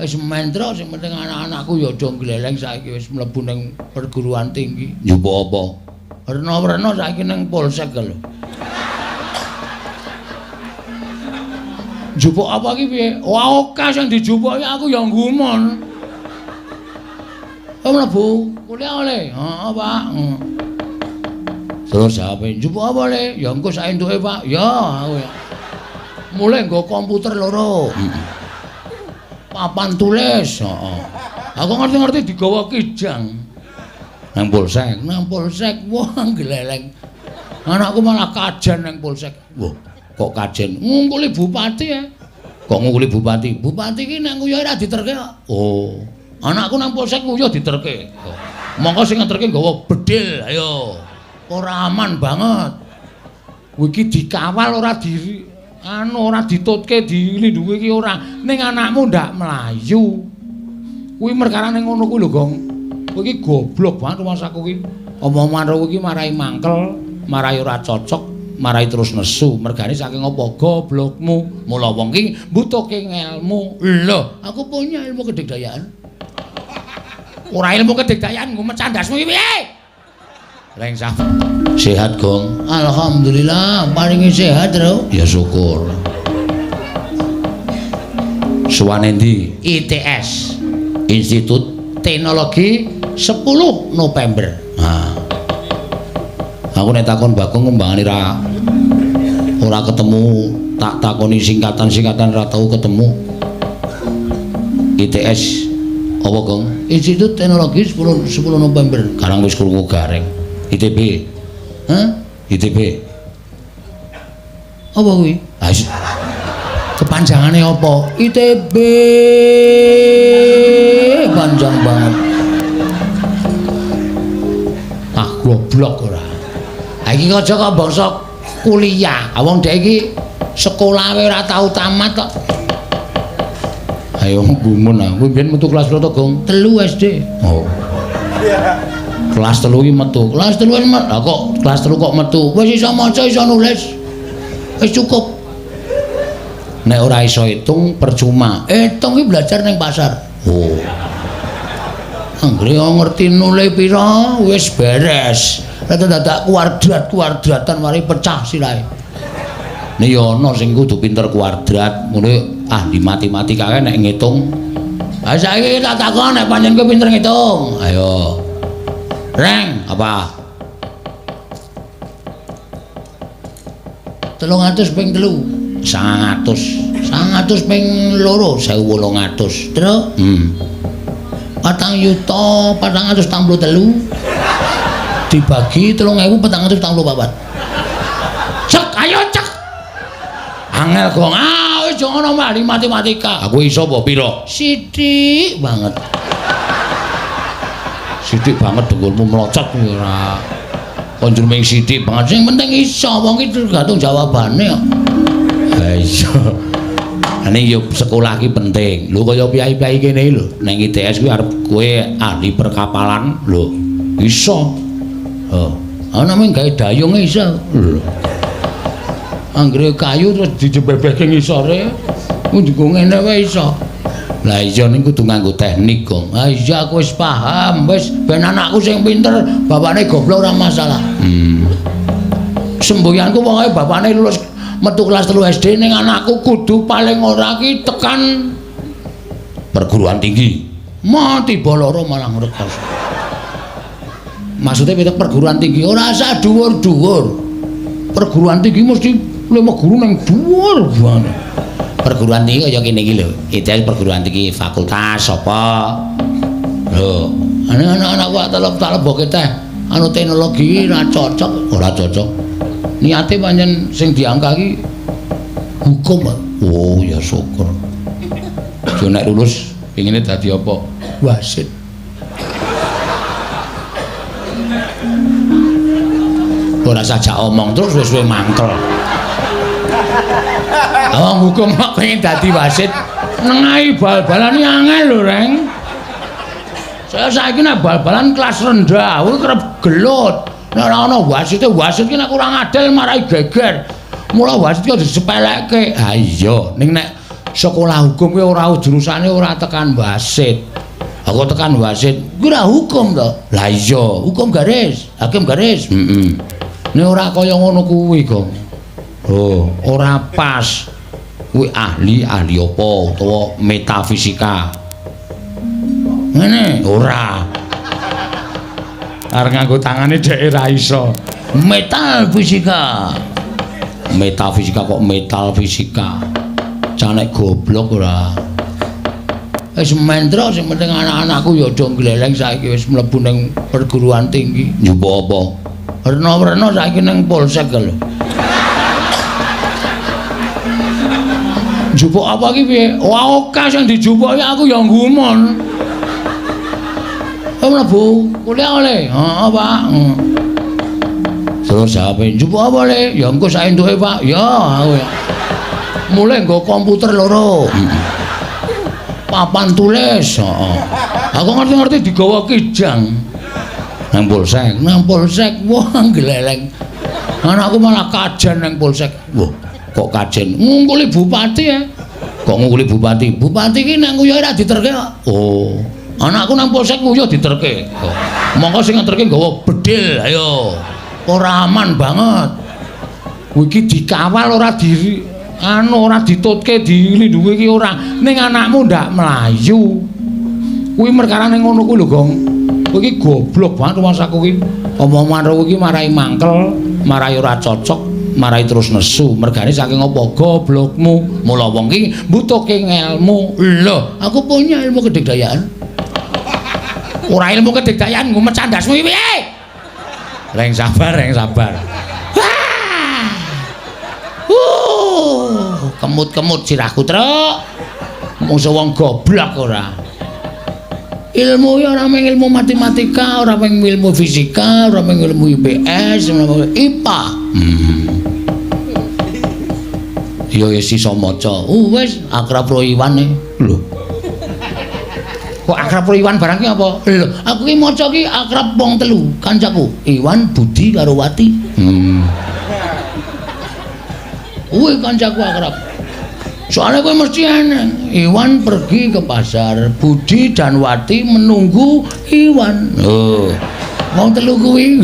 Wis mentrok sing penting anak-anakku ya aja gleleng saiki wis mlebu ning perguruan tinggi. Njupuk apa? Werna-werna saiki ning polsek lho. Njupuk apa iki piye? Wah, oke sing dijupuk iki aku ya nggumun. Oh, mlebu kuliah oleh. Heeh, Pak. Terus jawabe, "Njupuk apa, Le?" "Ya engko sak entuke, Pak." "Ya, aku ya." Mulai nggo komputer loro. Papan tulis, heeh. Aku ngerti-ngerti digawa kijang. Nang polsek, wah gleleng. Anakku malah kajen nang polsek. Wah, kok kajen? Ngungkuli bupati ya. Kok ngungkuli bupati? Bupati ki nek nguyuh ora diterke kok. Oh. Anakku nang polsek nguyuh diterke. Oh. Mongko sing ngeterke nggawa bedil, ayo. Ora aman banget. Kuwi iki dikawal ora di anu ora ditutke dilindungi iki ora. Ning anakmu ndak mlayu. Kuwi perkarane ngono kuwi lho, Gong. Kowe iki goblok banget rumangsaku iki. Omongan karo iki marai mangkel, marai ora cocok, marai terus nesu. Mergane saking apa goblokmu. Mula wong iki mbutuhke ngelmu. Lho, aku punya ilmu kedigdayaan. Ora ilmu kedigdayaan nggo mecah ndasmu iki piye? Rengsah. Sehat, Gong. Alhamdulillah, paringi sehat, Bro. Ya syukur. Suwane ndi? ITS. Institut Teknologi 10 November. Nah. Aku nek takon Bagong kembangane ora ketemu, tak takoni singkatan-singkatan ora tau ketemu. ITS apa, Gong? Institut Teknologi 10 November. Karang wis krungu gareng. ITB. Hah? ITB. Apa kuwi? Ah, kepanjangane apa? ITB. Panjang banget. Ah, goblok ora. Ha iki aja kok bangsa kuliah. Ah wong dhek iki sekolah wae ora tau tamat kok. Ayo gumun aku mbiyen metu kelas piro to, Gong? 3 SD. Oh. Kelas 3 iki metu. Kelas 3 wis metu. Lah kok kelas 3 kok metu? Wis iso maca, iso nulis. Wis cukup. Nek ora iso hitung percuma. Hitung iki belajar ning pasar. Oh. Anggere ngerti nule pira wis beres. Nek dadak kuadrat-kuadratan mari pecah sirahe. Nek ya ana sing kudu pinter kuadrat, ngono ahli matematika kae nek ngitung. Ha saiki tak takon nek pancen kowe pinter ngitung. Ayo. Reng, apa? 300 ping 3, 900. 900 ping 2, 1800. Terus? 4.443 dibagi 3.444. Cek, ayo cek. Angel Gong. Ah, wis ngono ahli matematika. Aku iso apa pira? Sithik banget. Sithik banget dengkulmu mlocot kuwi ora. Kon jruming sithik banget. Sing penting iso, wong iki tergantung jawabane kok. Ha iya. Ane yo sekolah ki penting. Lho kaya piyai-piyai kene iki lho, ning ITS kuwi arep kowe ahli perkapalan lho. Iso. Oh, ana mung gawe dayung iso. Lho. Anggere kayu terus dijebebehke ngisore, kuwi ngene wae iso. Lah iya ning kudu nganggo teknik, Gong. Ha iya aku wis paham, wis ben anakku sing pinter, bapakne goblok ora masalah. Semboyanku pokoke bapakne lulus metu kelas 3 SD ning anakku kudu paling ora ki tekan perguruan tinggi. Mati loro malah ngrekoso. Maksudnya piye perguruan tinggi? Ora usah dhuwur-dhuwur. Perguruan tinggi mesti lima guru nang dhuwur banget. Perguruan tinggi kaya kene iki lho. ITS perguruan tinggi fakultas apa? Lho, anak-anak kok telep leboke teh anu teknologi ora cocok, ora cocok. Niate pancen sing diangka iki hukum. Oh, ya syukur. Jo nek lulus pengine dadi apa? Wasit. Ora sajak omong terus wis suwe mangkel. Wong hukum kok pengen dadi wasit, nengahi bal-balan iki angel lho, Reng. Saya saiki nek bal-balan kelas rendah, kuwi kerep gelut. Nek ora ana wasite, wasit ki nek kurang adil marai geger. Mula wasit ki aja disepelekke. Ha iya, ning nek Sekolah hukum kuwi ora jurusane ora tekan wasit. Aku tekan wasit, kuwi ora hukum to. Lah iya, hukum garis, hakim garis. Heeh. Nek ora kaya ngono kuwi, Gong. Oh, ora pas. Kuwi ahli apa utawa metafisika. Ngene, ora. Arep nganggo tangane dheke ra iso. Metal fisika. Metafisika kok metal fisika. Canek goblok ora. Wis mentrok sing penting anak-anakku ya do gleleng saiki wis mlebu ning perguruan tinggi. Njupuk apa? Werna-werna saiki ning polsek lho. Njupuk apa iki piye? Wah, oke sing dijupuki aku ya nggumun. Mlebu kuliah oleh. Heeh, Pak. Terus jawabe, "Njupuk apa, Le?" "Ya engko sak entuke, Pak." "Ya, aku ya." Mulai nggo komputer loro. Papan tulis, heeh. Aku ngerti-ngerti digawa kijang. Nang polsek, wah gleleng. Anakku malah kajen nang polsek. Wah, kok kajen? Ngungkuli bupati ya. Kok ngungkuli bupati? Bupati ki nang nguyuh ora diterke kok. Oh. Anakku nang polsek nguyuh diterke. Oh. Mongko sing ngeterke nggawa bedil, ayo. Ora aman banget. Kuwi iki dikawal ora di anu ora ditutke dilindungi iki ora. Ning anakmu ndak mlayu. Kuwi perkarane ngono kuwi lho, Gong. Kowe iki goblok banget rumangsaku iki. Omongan karo iki marai mangkel, marai ora cocok, marai terus nesu. Mergane saking apa goblokmu. Mula wong iki mbutuhke ngelmu. Lho, aku punya ilmu kedigdayaan. Ora ilmu kedigdayaan nggo mecah ndasmu iki piye? Reng sabar, reng sabar. Kemut-kemut sirahku, Truk. Mungsu wong goblok ora. Ilmu ya ora mung ilmu matematika, ora mung ilmu fisika, ora mung ilmu IPS, ora IPA. Ya wis iso maca. Wis akrab ro Iwan e. Lho. Kok akrab ro Iwan barang ki apa? Lho, aku ki maca ki akrab wong telu, kancaku. Iwan, Budi karo Wati. Kuwi kancaku akrab. Soalnya kowe mesti eneng. Iwan pergi ke pasar, Budi dan Wati menunggu Iwan. Oh. Wong telu kuwi.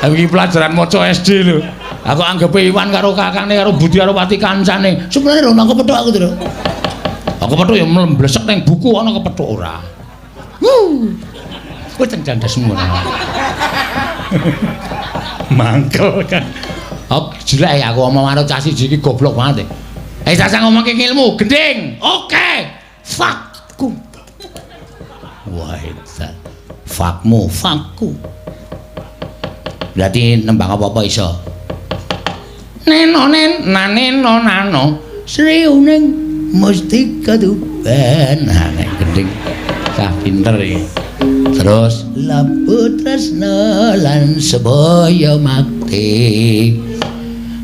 Aku iki pelajaran maca SD lho. Aku anggepe Iwan karo kakane karo Budi karo Wati kancane. Sebenarnya lho nang kepethuk aku to. Aku kepethuk ya mlesek ning buku ana kepethuk ora. Wuh. Kowe cendandasmu ora. Mangkel kan. Aku jelek aku omong karo cah siji iki goblok banget. Eh cah ngomongke ilmu, gending. Oke. Fakku. Wah, hebat. Fakmu, fakku. Berarti nembang apa-apa iso. Neno nen naneno nano Sri Uning Mustika Tuban. Nah, nek gending cah pinter iki. Terus labu tresna lan sebaya makti.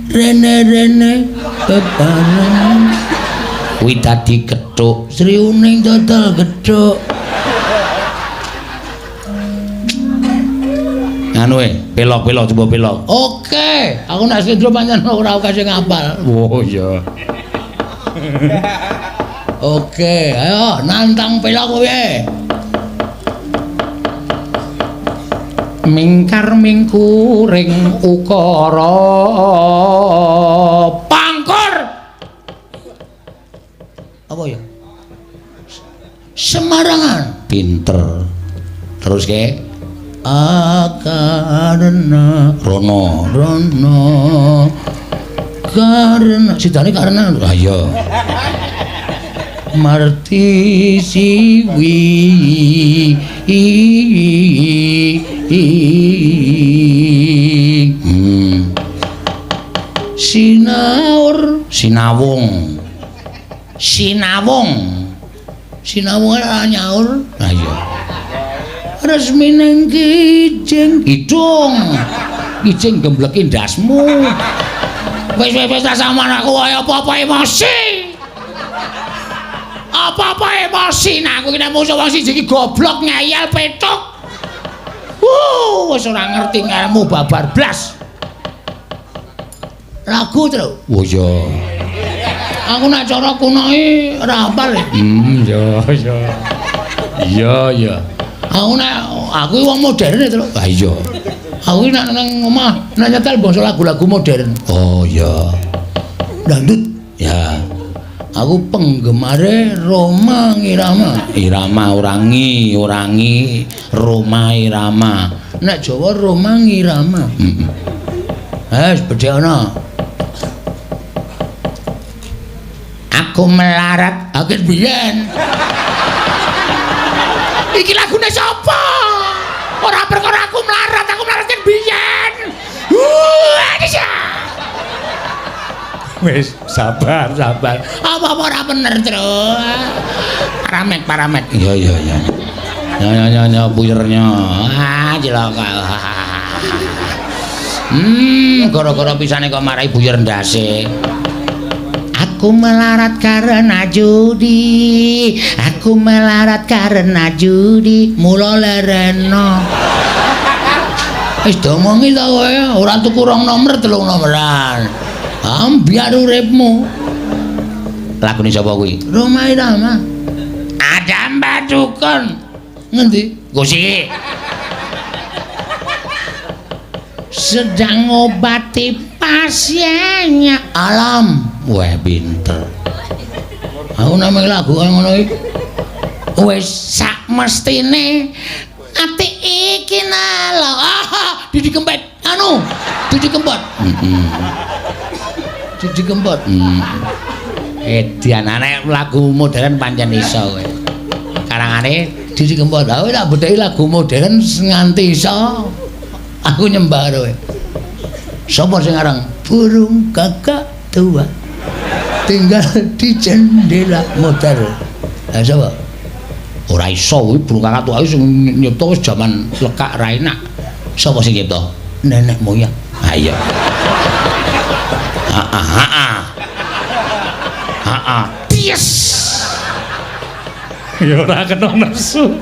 Rene-rene bebarengan kuwi dadi gethuk Sri Uning dodol gethuk. Anu pelok-pelok coba pelok. Oke, aku nek slendro pancen ora akeh sing ngapal. Oh iya. Oke, ayo nantang pelok kowe. Mingkar mingkuring ukara pangkur. Apa ya? Semarangan. Pinter. Terus ke akarena rono rono karena sidane karena ayo marti siwi i. Sinaur sinawung sinawung sinawung ora nyaur. Ayo resmi nang kijing kidung kijing gembleki ndasmu. Wis wis wis sampean aku wae apa-apa emosi. Apa-apa emosi nah aku iki nek musuh wong siji iki goblok ngeyel petuk. Wis ora ngerti ngelmu babar blas. Lagu, Tru. Oh iya. Aku nek cara kuno iki ora hafal. Ya ya. Iya iya. Aku nek aku wong modern to. Ha iya. Aku nek nang omah nek nyetel bangsa lagu-lagu modern. Oh iya. Dangdut. Ya. Aku penggemare Rhoma Irama. Irama orangi, orangi Rhoma Irama. Nek Jawa Rhoma Irama. Heeh. Wes bedhekana. Aku melarat akeh biyen. Iki lagune sapa? Ora perkara aku melarat kan biyen. Wis sabar, sabar. Apa-apa ora bener, Tru. Paramek, paramek. Iya, iya, iya. Ya ya ya ya puyernya. Ah, cilaka. Gara-gara pisane kok marai buyer ndase. Aku melarat karena judi. Aku melarat karena judi. Mula lereno. Wis diomongi ta kowe, ora tuku rong nomor, telung nomoran. Ambyar uripmu. Lagune sapa kuwi? Rhoma Irama. Ada Mbak Dukun. Ngendi? Gusti. Sedang ngobati pasiennya. Alam. Wah, pinter. Aku namung lagu kaya ngono iki. Wis sak mestine ati iki nalo. Ah, Didi Kempot. Anu, Didi Kempot. Heeh. Didi Kempot. Edian nek lagu modern pancen iso kowe. Karangane Didi Kempot. Aku tak bedheki lagu modern nganti iso. Aku nyembah kowe. Sapa sing aran? Burung gagak tua tinggal di jendela motor. Lah sapa? Ora iso kuwi burung kakak tua sing nyipta wis jaman lekak ra enak. Sapa sing nyipta? Nenek moyang. Ha iya. Ha ha. Ha ha. Yes. Ya ora kena nesu.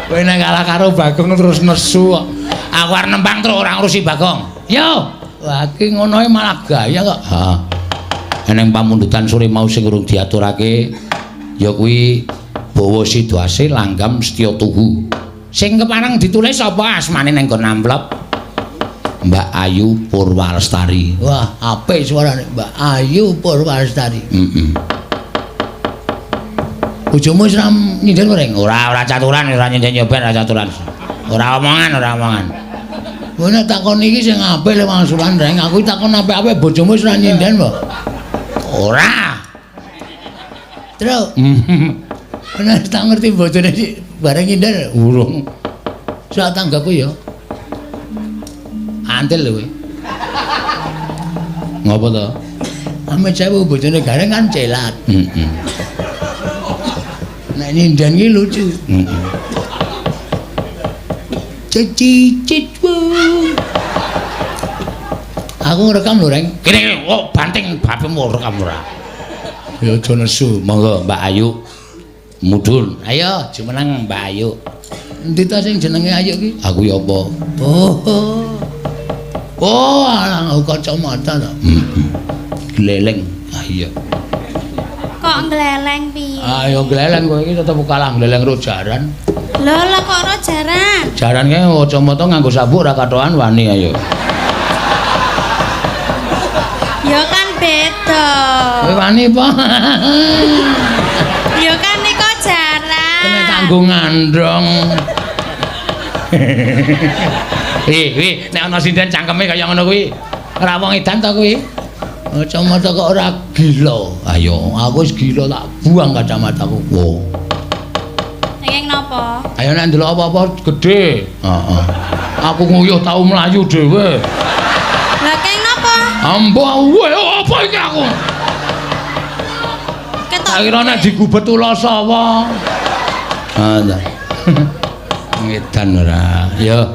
Kowe nek kalah karo Bagong terus nesu kok. Aku arep nembang terus ora ngurusi Bagong. Yo. Wah iki ngono malah gaya kok. Ha. Eneng pamundutan sore mau sing urung diaturake ya kuwi Bawa Sidoasih langgam Setya Tuhu. Sing kepareng ditulis apa asmane nang nggon amplop? Mbak Ayu Purwalestari. Wah, apik suarane Mbak Ayu Purwalestari. Heeh. Bojomu wis ora nyinden ora? Ora, ora caturan, ora nyinden yo ben ora caturan. Ora omongan, ora omongan. Kowe nek takon iki sing apik le wangsulan reng, aku takon apik-apik bojomu wis ora nyinden apa? Ora. Terus nek tak ngerti bojone bareng nyinden urung. Sak tanggaku ya. Antil lho kowe. Ngopo to? Amit sewu bojone Gareng kan celat. Heeh. Nek nyinden ki lucu. Heeh. Cicit. Aku ngrekam lho, Reng. Kene kok banting bapemu rekam ora. Ya aja nesu. Monggo Mbak Ayu. Mudhun. Ayo jumeneng Mbak Ayu. Endi ta sing jenenge Ayu ki? Aku ya apa? Oh. Oh, alah kacamata ta. Heeh. Gleleng. Ah iya. Kok gleleng piye? Ayo gleleng kowe iki tetep kalah gleleng ro jaran. Lho lho kok ro jaran? Jaran kae kacamata nganggo sabuk ora katokan wani ayo. Ya kan beda. Kowe wani apa? Ya kan nika jaran. Kena tanggung ngandong. Wih, wih, nek ana sinden cangkeme kaya ngono kuwi. Ora wong edan to kuwi. Kacamata kok ora gila. Ayo, aku wis gila tak buang kacamataku. Wo. Nanging napa? Ayo nek ndelok apa-apa gedhe. Heeh. Aku nguyuh tau mlayu dhewe. Lah keng napa? Ambo, apa iki aku? Ketok. Tak kira nek digubet ula sawa. Ha ta. Ngedan ora. Ya.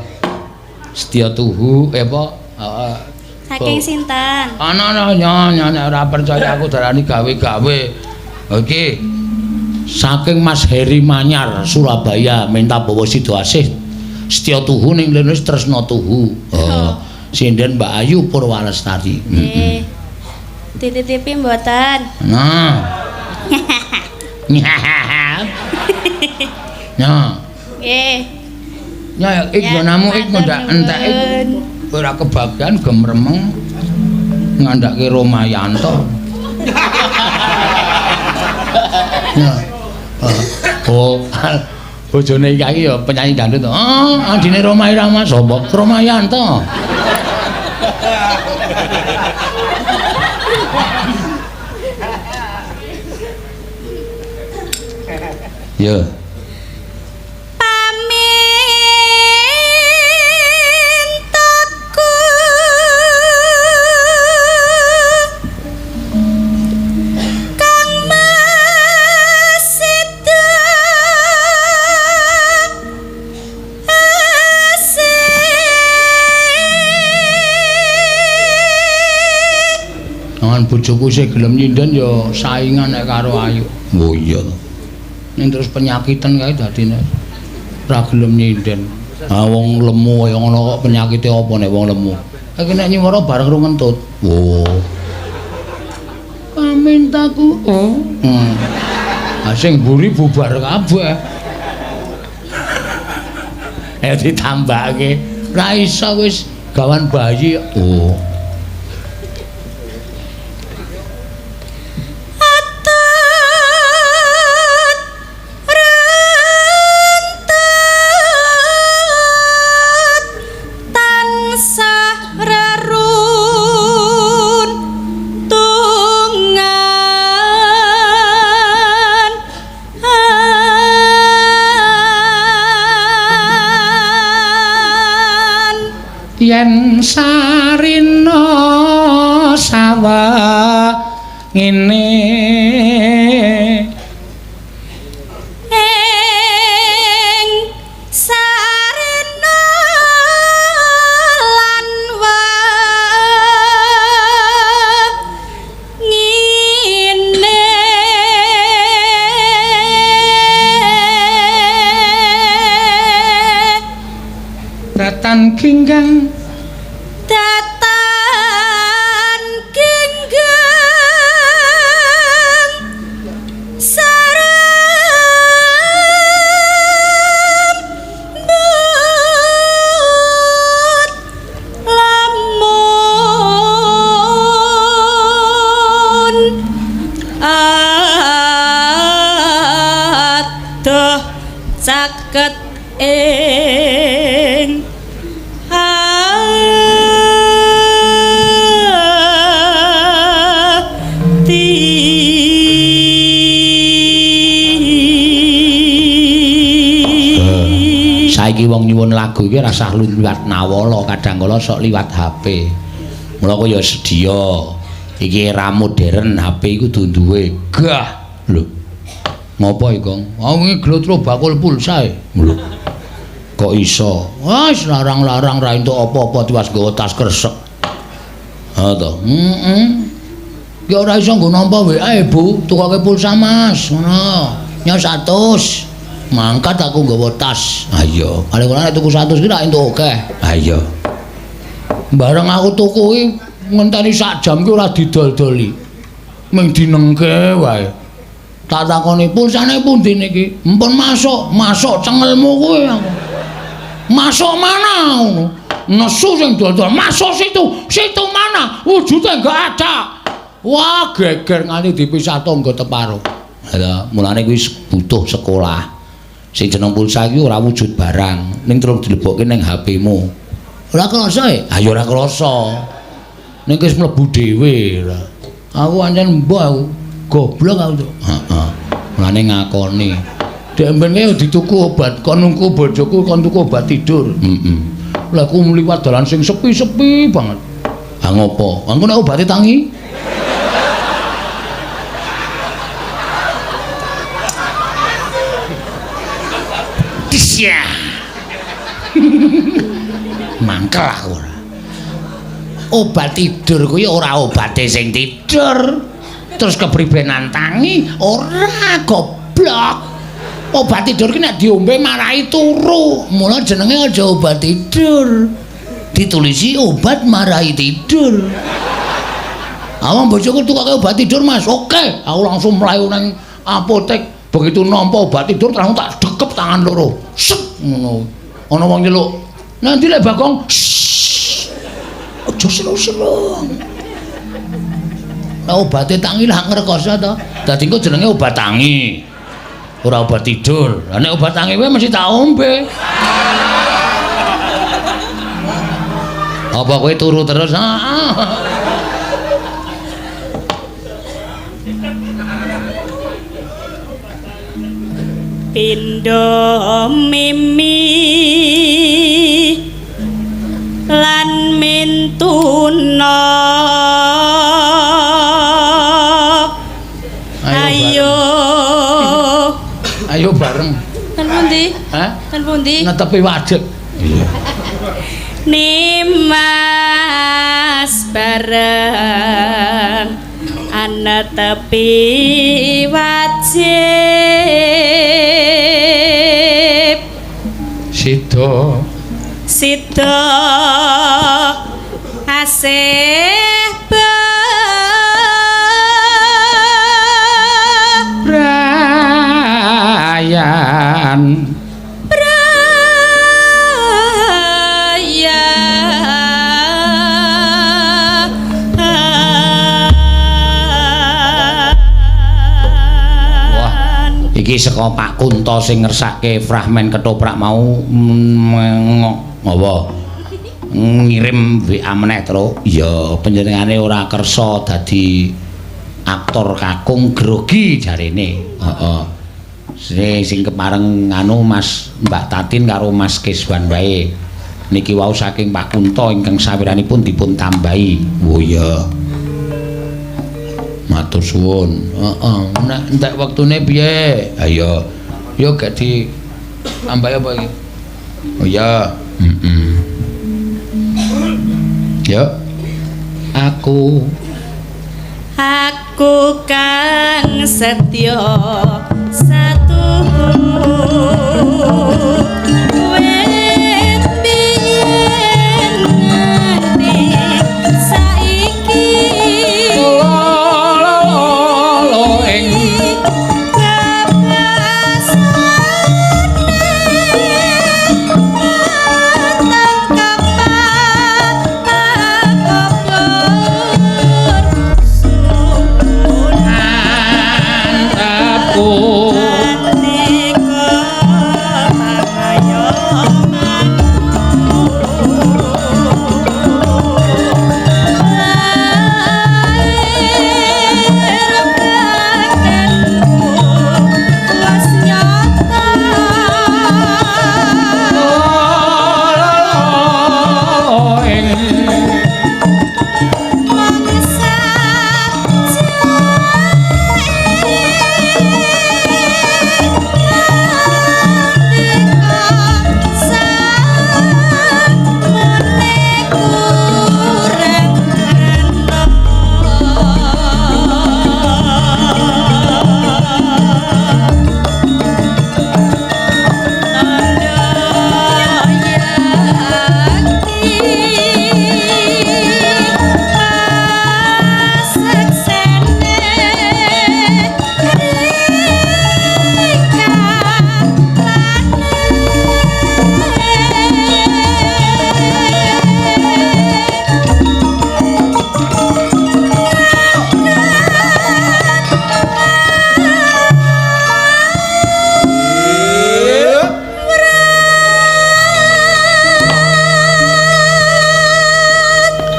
Setya Tuhu apa? Heeh. Saking sinten? Ana ana nya nek ora percaya aku darani gawe-gawe. Oke. Saking Mas Heri Manyar Surabaya minta bawa Sidoasih Setya Tuhu ning lene Tresna Tuhu. Oh. Sinden Mbak Ayu Purwalestari. Nggih. Dititipi mboten? Nah. Nah. Nggih. Ya ik nggonamu ik ndak entek ik ora kebagian gemremeng ngandhake Romayanto. Ya. Oh, bojone iki ya penyanyi dangdut to. Oh, adine Roma Irama sapa? Romayanto. Ya. Pamintaku Kang Mas Sida asih. Jangan bojoku sing gelem nyinden ya saingan nek karo Ayu. Oh iya. Ning terus penyakitan kae dadine ora gelem nyinden. Ah wong lemu kaya ngono kok penyakite apa nek wong lemu? Iki nek nyuwara bareng ro ngentut. Oh. Pamintaku. Oh. Ah sing mburi bubar kabeh. Ayo ditambahke. Ra iso wis gawan bayi. Oh. Atut rentut tansah reruntungan Yen sarina sawah ngene ing sarena lan wengine datan ginggang datan ginggang sarambut lamun adoh caket ing ati. Saiki wong nyuwun lagu iki rasah liwat nawala, kadang kala sok liwat HP. Mula ku ya sedia. Iki era modern, HP iku kudu duwe. Gah. Lho. Ngopo iki, Kong? Ah wingi glotro bakul pulsa e. Lho. Kok iso? Wis larang-larang ra entuk apa-apa tiwas nggawa tas kresek. Ha to. Heeh. Ya ora iso nggo nampa WA, Bu. Tukoke pulsa, Mas. Ngono. Nyo 100. Mangkat aku nggawa tas. Ha iya, paling ora nek tuku 100 ki ra entuk akeh. Ha iya. Bareng aku tuku ki ngenteni sak jam ki ora didol-doli. Ming dinengke wae. Tak takoni pulsane pundi niki? Empun masuk, masuk cengelmu kuwi aku. Masuk mana ngono? Nesu sing dodol, masuk situ. Situ mana? Wujude enggak ada. Wah, geger nganti dipisah tangga teparo. Lha, mulane kuwi butuh sekolah. Sing jeneng pulsa iki ora wujud barang, ning terus dilebokke ning HP-mu. Ora krasa e? Ha ya ora krasa. Ning wis mlebu dhewe. Aku ancen mbah aku. Goblok aku, Cuk. Heeh. Mulane ngakoni. Dek mben kae dituku obat, kon nunggu bojoku kon tuku obat tidur. Heeh. Lah aku mliwat dalan sing sepi-sepi banget. Ha ngopo? Engko nek obate tangi. Disya. Mangkel aku ora. Obat tidur kuwi ora obate sing tidur. Terus kepribenan tangi ora, goblok. Obat tidur ki nek diombe marahi turu. Mula jenenge aja obat tidur. Ditulisi obat marahi tidur. Awang bojoku tukoke obat tidur, Mas. Oke, aku langsung mlayu nang apotek. Begitu nampa obat tidur langsung tak dekep tangan loro. Set ngono. Ana wong nyeluk. Nanti lek Bagong. Aja seru-seru. Lah obate tangi lak ngrekoso to. Dadi engko jenenge obat tangi. Ora obat tidur. Lah nek obat tangi wae mesti tak ombe. Apa kowe turu terus? Heeh. Pindha mimi lan mintuna. Ayo. Ayo bareng. Ten pundi? Hah? Ten pundi? Netepi wajik. Iya. Nimas bareng anetepi wajib. Sida. Sida asih brayan. Iki saka Pak Kunto sing ngersake fragmen ketoprak mau apa ngirim WA meneh, Tru. Iya, panjenengane ora kersa dadi aktor kakung grogi jarene. Heeh. Sing kepareng anu Mas Mbak Tatin karo Mas Kiswan wae. Niki wau saking Pak Kunto ingkang sawiranipun dipun tambahi. Oh iya. Matur suwun. Heeh, nek entek wektune piye? Ha iya. Yo gak di tambahi apa iki? Oh iya. Heeh. Yo. Aku kang setya satu wit biyen nganti saiki.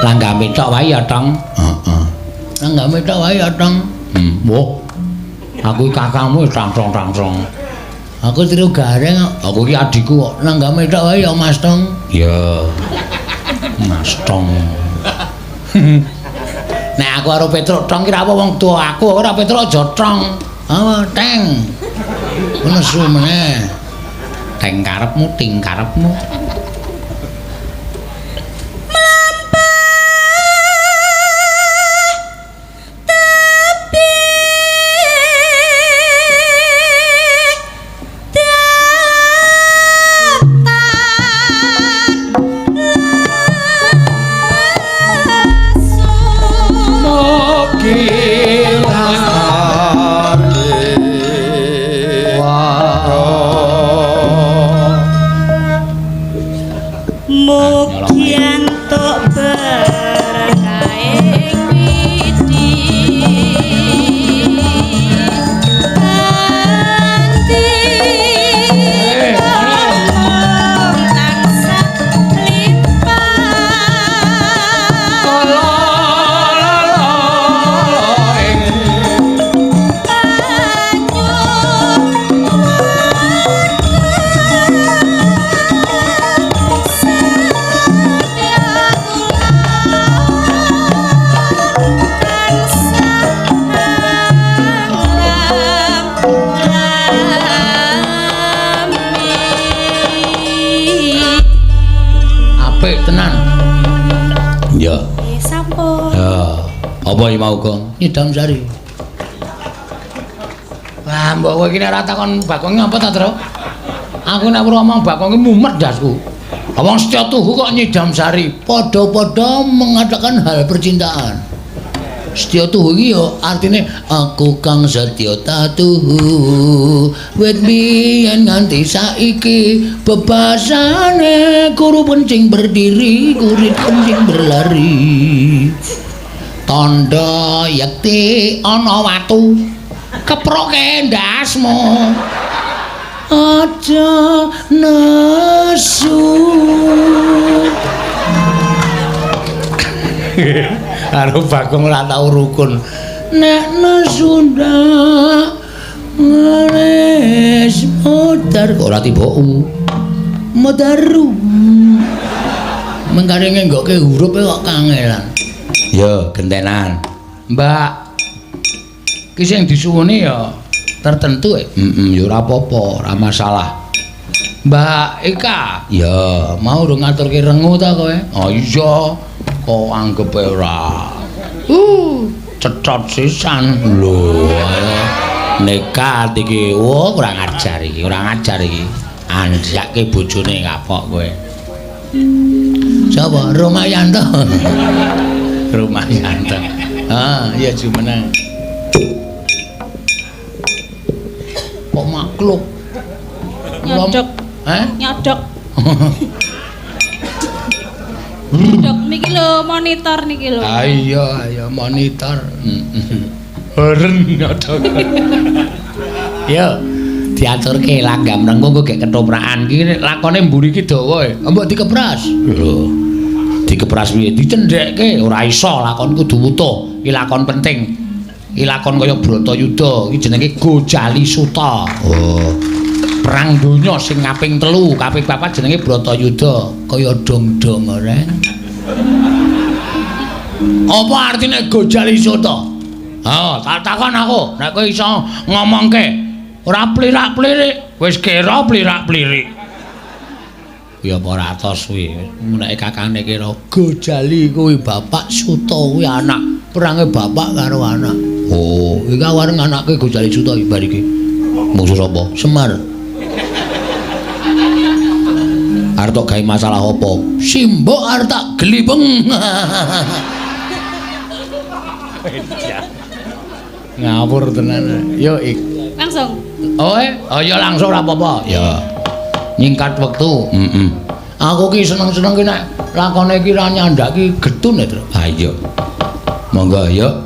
Langgame tok wae ya, Tong. Heeh. Langgame tok wae ya, Tong. Wah. Aku kakangmu tang-tong. Aku tiru gareng, aku iki adikku kok. Langgame tok wae ya, Mas Tong. Iya. Mas Tong. Nek aku karo Petruk Tong ki ra apa wong tuwa aku ora Petruk aja Tong. Apa teng. Nesu meneh. Teng karepmu, ting karepmu. Apik tenan. Iya. Sampun. Ya, apa iki mau, Gong? Nyidam sari. Wah, mbok kowe iki nek ora takon Bagong apa ta, Tru? Aku nek weruh omong Bagong iki mumet ndasku. Wong setya tuhu kok nyidam sari, padha-padha mengatakan hal percintaan. Setya tuhu iki ya artine aku kang setya tatuhu. Wit biyen nganti saiki bebasane kuru pencing berdiri, kurit kencing berlari. Tandha yekti ana watu keproke ndasmu. Aja nesu. Karo Bagong ora tau rukun. Nek nesu ndak ngeres modar kok ora tiba u. Modaru. Mengkare ngenggokke hurup kok kangelan. Ya, gentenan. Mbak. Ki sing disuwuni ya tertentu. Heeh, ya ora apa-apa, ora masalah. Mbak Eka, ya mau urung ngaturke rengu ta kowe? Oh iya, kok anggepe ora. Cecot sisan. Lho, nekat iki. Oh, kurang ajar iki, kurang ajar iki. Anjake bojone kapok kowe. Sapa? Romayanto. Romayanto. Ah, iya jumeneng. Kok makluk? Nyodok. Heh? Nyodok. Nyodok niki lho, monitor niki lho. Ah iya, ayo monitor. Heren nyodok. Yo, diaturke langgam rengku kok gek ketoprakan iki lakone mburi iki dawa e. Mbok dikepras. Lho. Dikepras piye? Dicendhekke ora iso, lakon kudu wutuh. Iki lakon penting. Iki lakon kaya Bratayuda, iki jenenge Gojali Suta. Oh. Perang donya sing kaping 3, kaping 4 jenenge Bratayuda, kaya dong-dong ora. Apa artine Gojali Suta? Ha, tak takon aku, nek kowe iso ngomongke ora plirak-plirik, wis kira plirak-plirik. Ya apa ora atos kuwi, nek kakane kira Gojali kuwi bapak, Suta kuwi anak, perange bapak karo anak. Oh, iki areng anake Gojali Suta iki bar iki. Musuh sapa? Semar. Arep tok gawe masalah apa? Simbok arep tak glibeng. Ngawur tenan. Yo ik. Langsung. Oh, oh ya langsung ora apa-apa. Ya. Nyingkat wektu. Heeh. Aku ki seneng-seneng ki nek lakone iki ra nyandak ki getun ya, Tru. Ha iya. Monggo yo.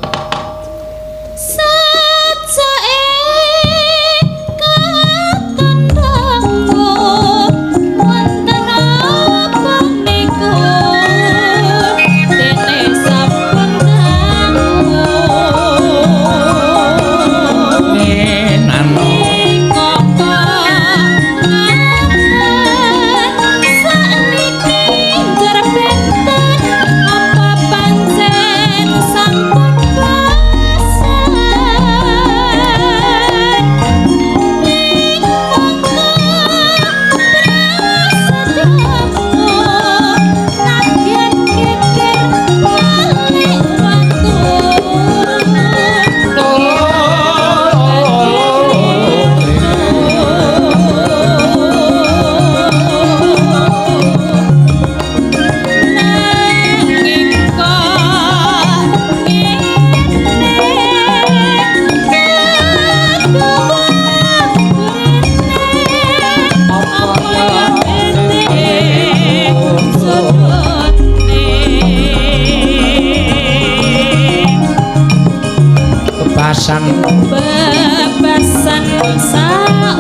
Bebasan saupama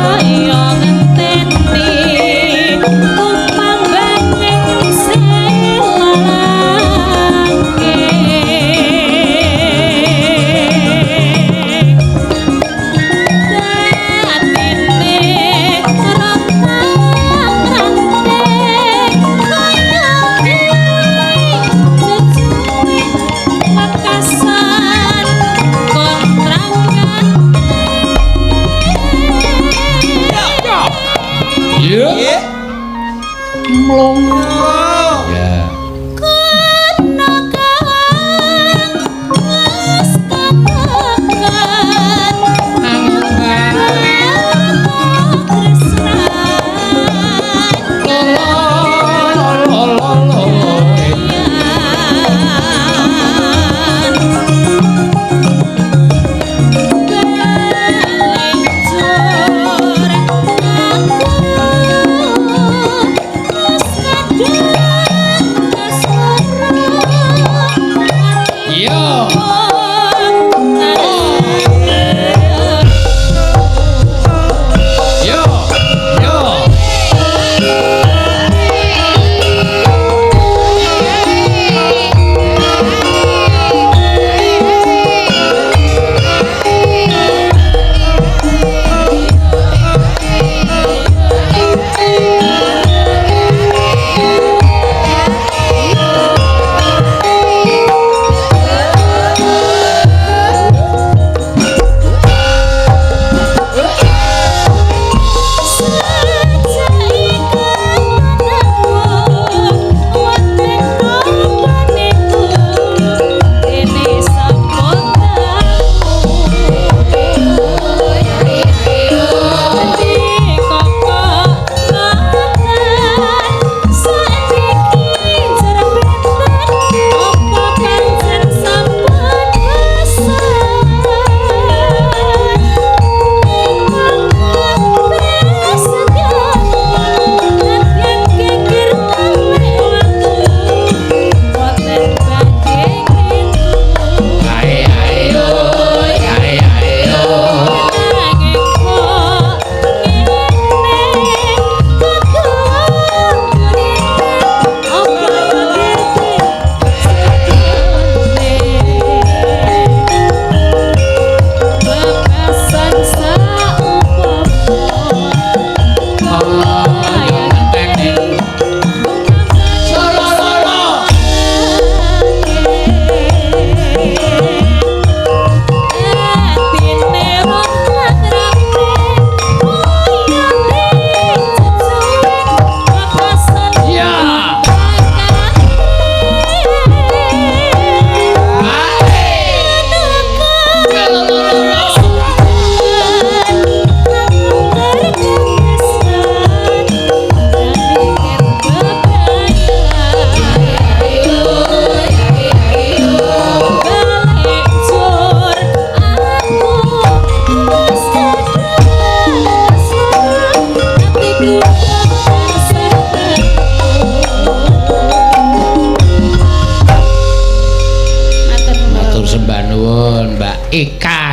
kaya ngenteni upambane selangke batine rontang ranting kaya.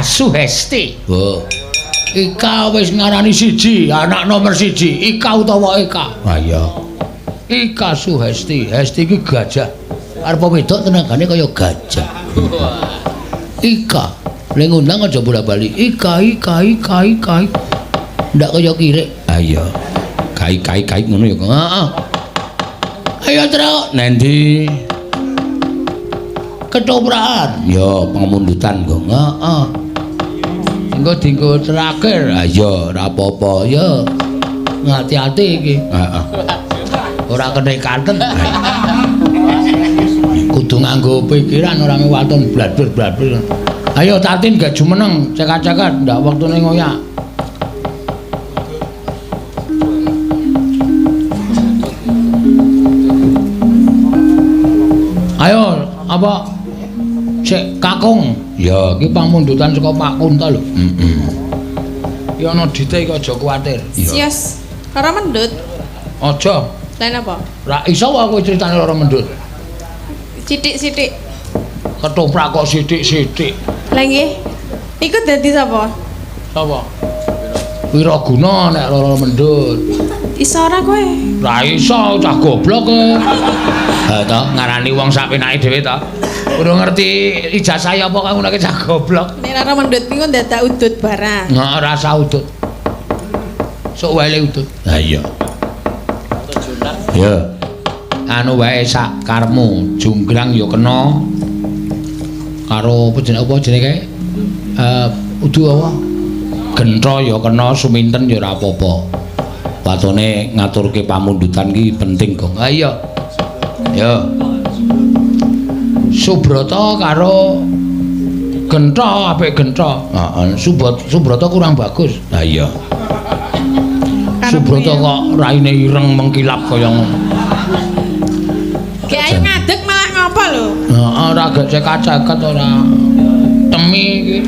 Suhesti. Oh. Ika wis ngarani siji, anak nomor siji, Ika utawa Eka. Ha iya. Ika Suhesti. Hesti iki gajah. Arep wedok tenagane kaya gajah. Ika. Ning ngundang aja bola-bali. Ika Ika Ika Ika. Ndak kaya kirik. Ha iya. Kai kai kai ngono ya. Heeh. Ayo Truk, nendi? Ketoprakan. Ya, pangundutan kok. Heeh. Engko dienggo terakhir. Ha iya, ora apa-apa. Ya. Ngati-ati iki. Heeh. Ora kenekaten. Kudu nganggo pikiran ora waton bladhur-bladhur. Ayo Tatin gak jumeneng, cekat-cekat ndak wektune ngoyak. Ayo, apa? Sik kakung. Ya, iki pamundutan saka Pak Kunto lho. Heeh. Iki ana dite iki aja kuwatir. Sios. Lara mendut. Aja. Lah napa? Ra iso aku critane lara mendut. Sithik-sithik. Ketoprak kok sithik-sithik. Lah nggih. Iku dadi sapa? Sapa? Wiraguna nek lara mendut. Iso ora kowe? Ra iso, cah goblok kowe. Ha to, ngarani wong sak penake dhewe to. Urung ngerti ijazah apa kok ngono cah goblok. Nek lara mendut niku ndadak udut barang. Heeh, rasa udut. Sok wae udut. Ha iya. Ya. Anu wae sak karepmu, junggrang ya kena. Karo apa jenenge kae? Udu apa? Gentha ya kena, suminten ya ora apa-apa. Watone ngaturke pamundutan ki penting, Gong. Ha iya. Ya. Subrata karo Gentha apik Gentha. Heeh, Subrata kurang bagus. Ha iya. Subrata kok raine ireng mengkilap kaya ngono. Gek ayo ngadeg malah ngopo lho? Heeh, ora gek cekat-ceket ora. Temi iki.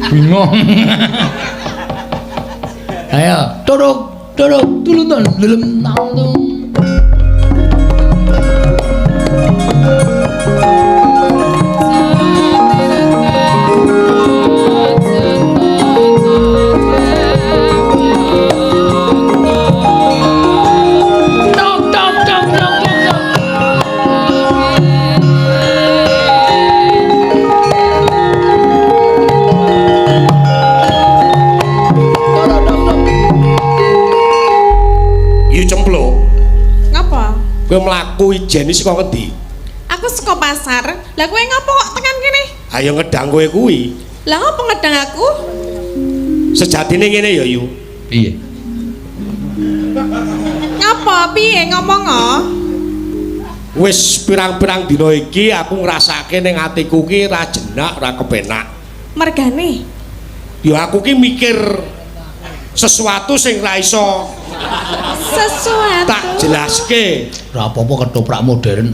Bingung. Ayo, turuk, turuk, tuluntan, lelem nangtung. Tok tok tok tok tok. Yu cempluk. Ngapa? Kowe mlaku ijeni saka ngendi? Aku saka pasar. Lah kowe ngapa kok tekan kene? Ayo ngedang kowe kuwi. Lah ngapa ngedang aku? Sejatine ngene ya, Yu. Piye? Ngapa piye ngomong oh? Wis pirang-pirang dina iki aku ngrasake ning atiku ki ra jenak, ra kepenak. Mergane? Ya aku ki mikir sesuatu sing ra iso sesuatu tak jelaske. Ora apa-apa ketoprak modern.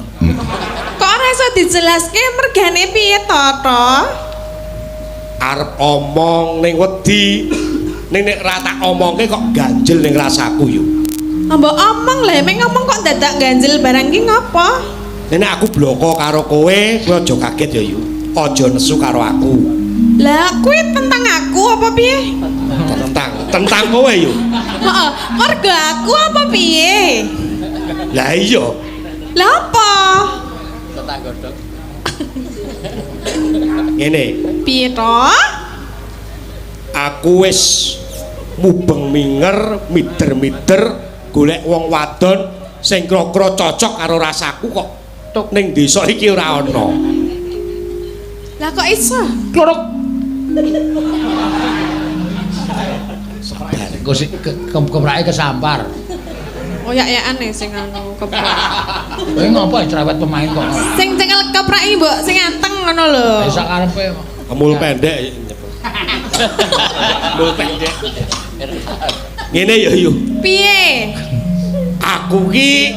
Kok ora iso dijelaske mergane piye to, to? Arep omong ning wedi, ning nek ra tak omongke kok ganjel ning rasaku yo. Mbok omong lho, mek ngomong kok dadak ganjel barang ki ngopo? Nek aku bloko karo kowe, kowe aja kaget ya, Yu. Aja nesu karo aku. Lah kuwi tentang aku apa piye? Tentang kowe yo. Heeh, mergo aku apa piye? Lah iya. Lah apa? Tentang godhog. Ngene. Piye to? Aku wis mubeng minger, mider-mider golek wong wadon sing kira-kira cocok karo rasaku kok tok ning desa iki ora ana. Lah kok iso? Klorok. Engko sik keprake kesampar. Oyak-yakane sing anu keprak. Kowe ngopo cerewet pemain kok? Sing cekel keprak iki mbok sing anteng ngono lho. Lah sak karepe kok. Mul pendek. Mul pendek. Ngene ya, Yu. Piye? Aku ki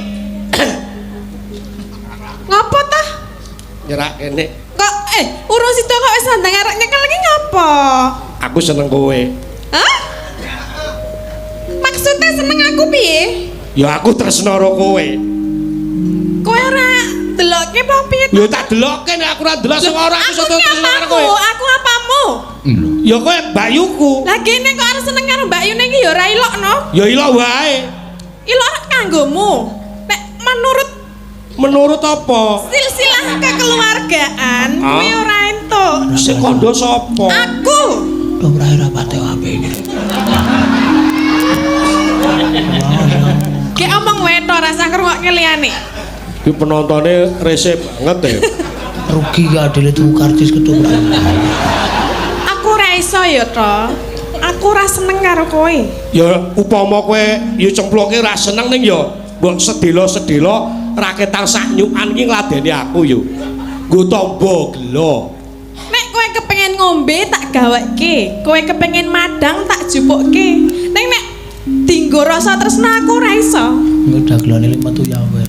ngopo ta? Nyerak kene. Kok urung sida kok wis sandang arek nyekel iki ngopo? Aku seneng kowe. Hah? Maksudnya seneng aku piye? Ya aku tresno karo kowe. Kowe ora delokke apa piye? Ya tak delokke nek aku ora delok sing ora aku iso tresno karo kowe. Aku apamu? Lho. Ya kowe mbakyuku. Lah kene kok arep seneng karo Mbak Yune iki ya ora ilok no. Ya ilok wae. Ilok kanggomu. Nek menurut Menurut apa? silsilah kekeluargaan kuwi ora entuk. Sing kandha sapa? Aku. Ora ora pate apik iki. Ki omong wae to rasa ngrungokke liyane. Iki penontone rese banget ya. Rugi ya adile tuku karcis ketoprak. Aku ora iso ya to. Aku ora seneng karo kowe. Ya upama kowe ya cemploke ora seneng ning ya mbok sedelo-sedelo raketang sak nyukan iki ngladeni aku yo. Nggo tamba gela. Nek kowe kepengen ngombe tak gaweke, kowe kepengen madang tak jupukke. Ning nek dinggo rasa tresna aku ora iso. Engko dagelane lek metu ya kowe.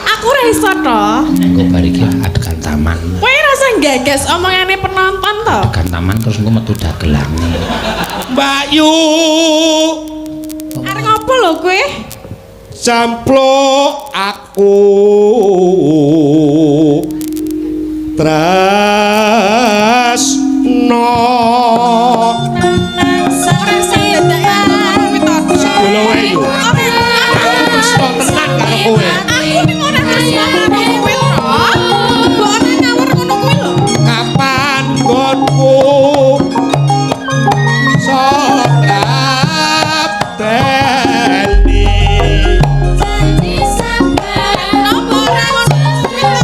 Aku ora iso to. Engko bar iki adegan taman. Kowe rasa gagas omongane penonton to. Adegan taman terus engko metu dagelane. Mbak Yu Arep ngopo lho kowe? Cempluk aku tresno. Ora sing dadake ngono kuwi to. Sedelo wae yo. Aku tresno tenan karo kowe. Aku ning ora tresno karo kowe to. Mbok ora ngawur ngono kuwi lho. Kapan nggonku ngabdeni Napa ora ngono kuwi to?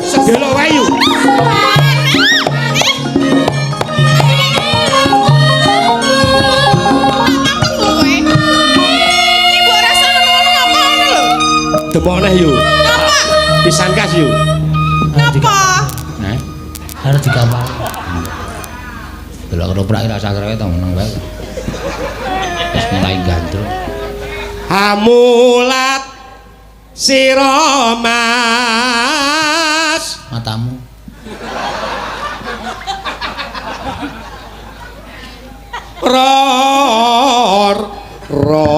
Sedelo wae yo. Demok neh yo. Pisan kas yo. Heh. Arep dikawal. Delok ketoprak iki rasa srewet to meneng wae. Wis mulai gandrung. Hamulat sira Mas. Matamu. Ror ro.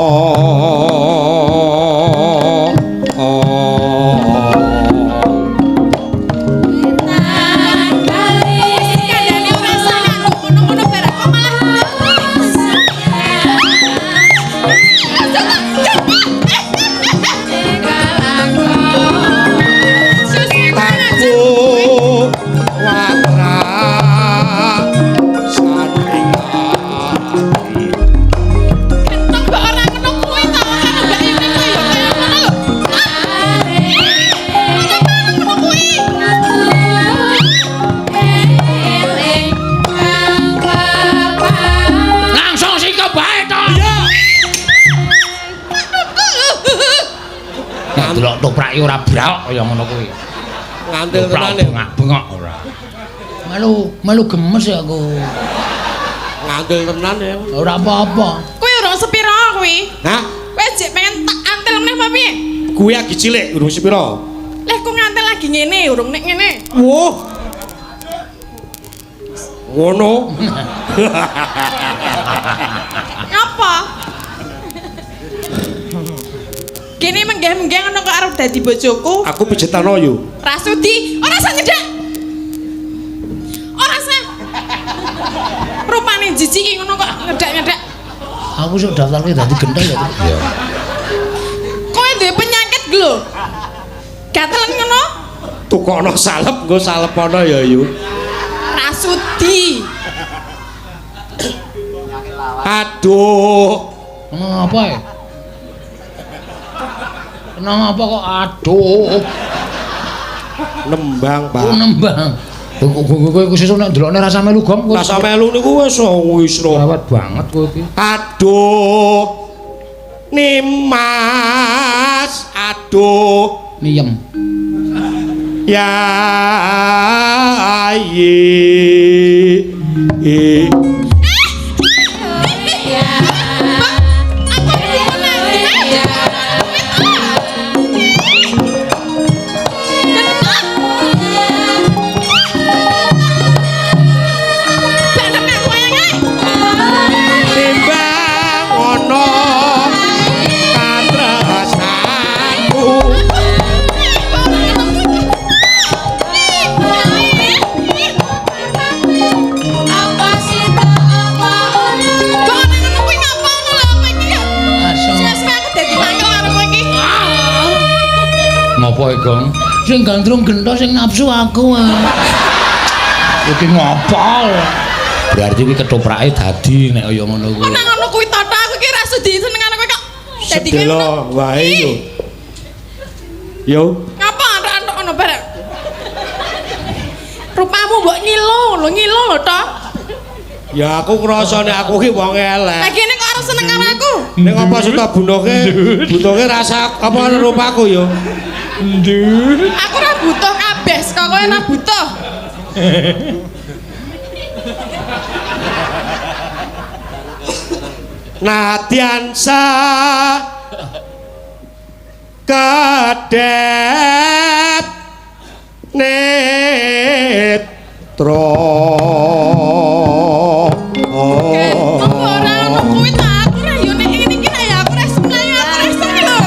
Aku watra saning ati. Langsung sikep bae to. Iya. Nek delok toprak iki ora braok kaya ngono kuwi. Ngantil Toprak tenan ya. bengak-bengok ora. Melu melu gemes ya aku. Ngantil tenan ya. Ora apa-apa. Kuwi urung sepiro kuwi? Hah? Kowe jek pengen tak antil meneh apa piye? Kuwi lagi cilik urung sepiro? Leh ku ngantil lagi ngene, urung nek ngene. Wah. Ngono. Ngapa? Gini menggeh-menggeh ngono kok arep dadi bojoku. Aku pijetano yo. Rasudi, ora usah nyedhak. Ora usah. Rupane jijik ngono kok ngedak-ngedak. Aku sok daftarke dadi genthel ya. Iya. Kowe duwe penyakit lho. Gatelen ngono? Tukokno salep, nggo salepono ya yu. Rasudi. Aduh. Ngomong apa ya? Kenapa apa kok aduh? Nembang, Pak. Oh, nembang. Kowe iku sesuk nek ndelokne rasa melu gong kowe. Rasa melu niku wis wis ro. Rawat banget kowe iki. Aduh. Nimas, aduh. Niyem. Ya ye. Timbang ana katresnanku. Gong. Sing gandrung gento sing nafsu aku. Iki ngopo? Berarti kuwi ketoprake dadi nek kaya ngono kuwi. Kok nang ngono kuwi to aku ki ra sudi seneng karo kowe kok. Dadi kowe Sedelo wae yo. Yo. Ngapa antuk-antuk ngono bareng? Rupamu mbok ngilo lho, ngilo lho to. Ya aku ngrasa nek aku ki wong elek. Lah kene kok arep seneng karo aku. Nek apa suta bunuhke, butuhke rasa apa rupaku yo. Aku ora butuh kabeh, saka kowe ora butuh. Nadyan sa kadep netra. Ora ono kuwi ta, aku ora yo nek ngene iki nek ya aku ora seneng, aku ora seneng lho.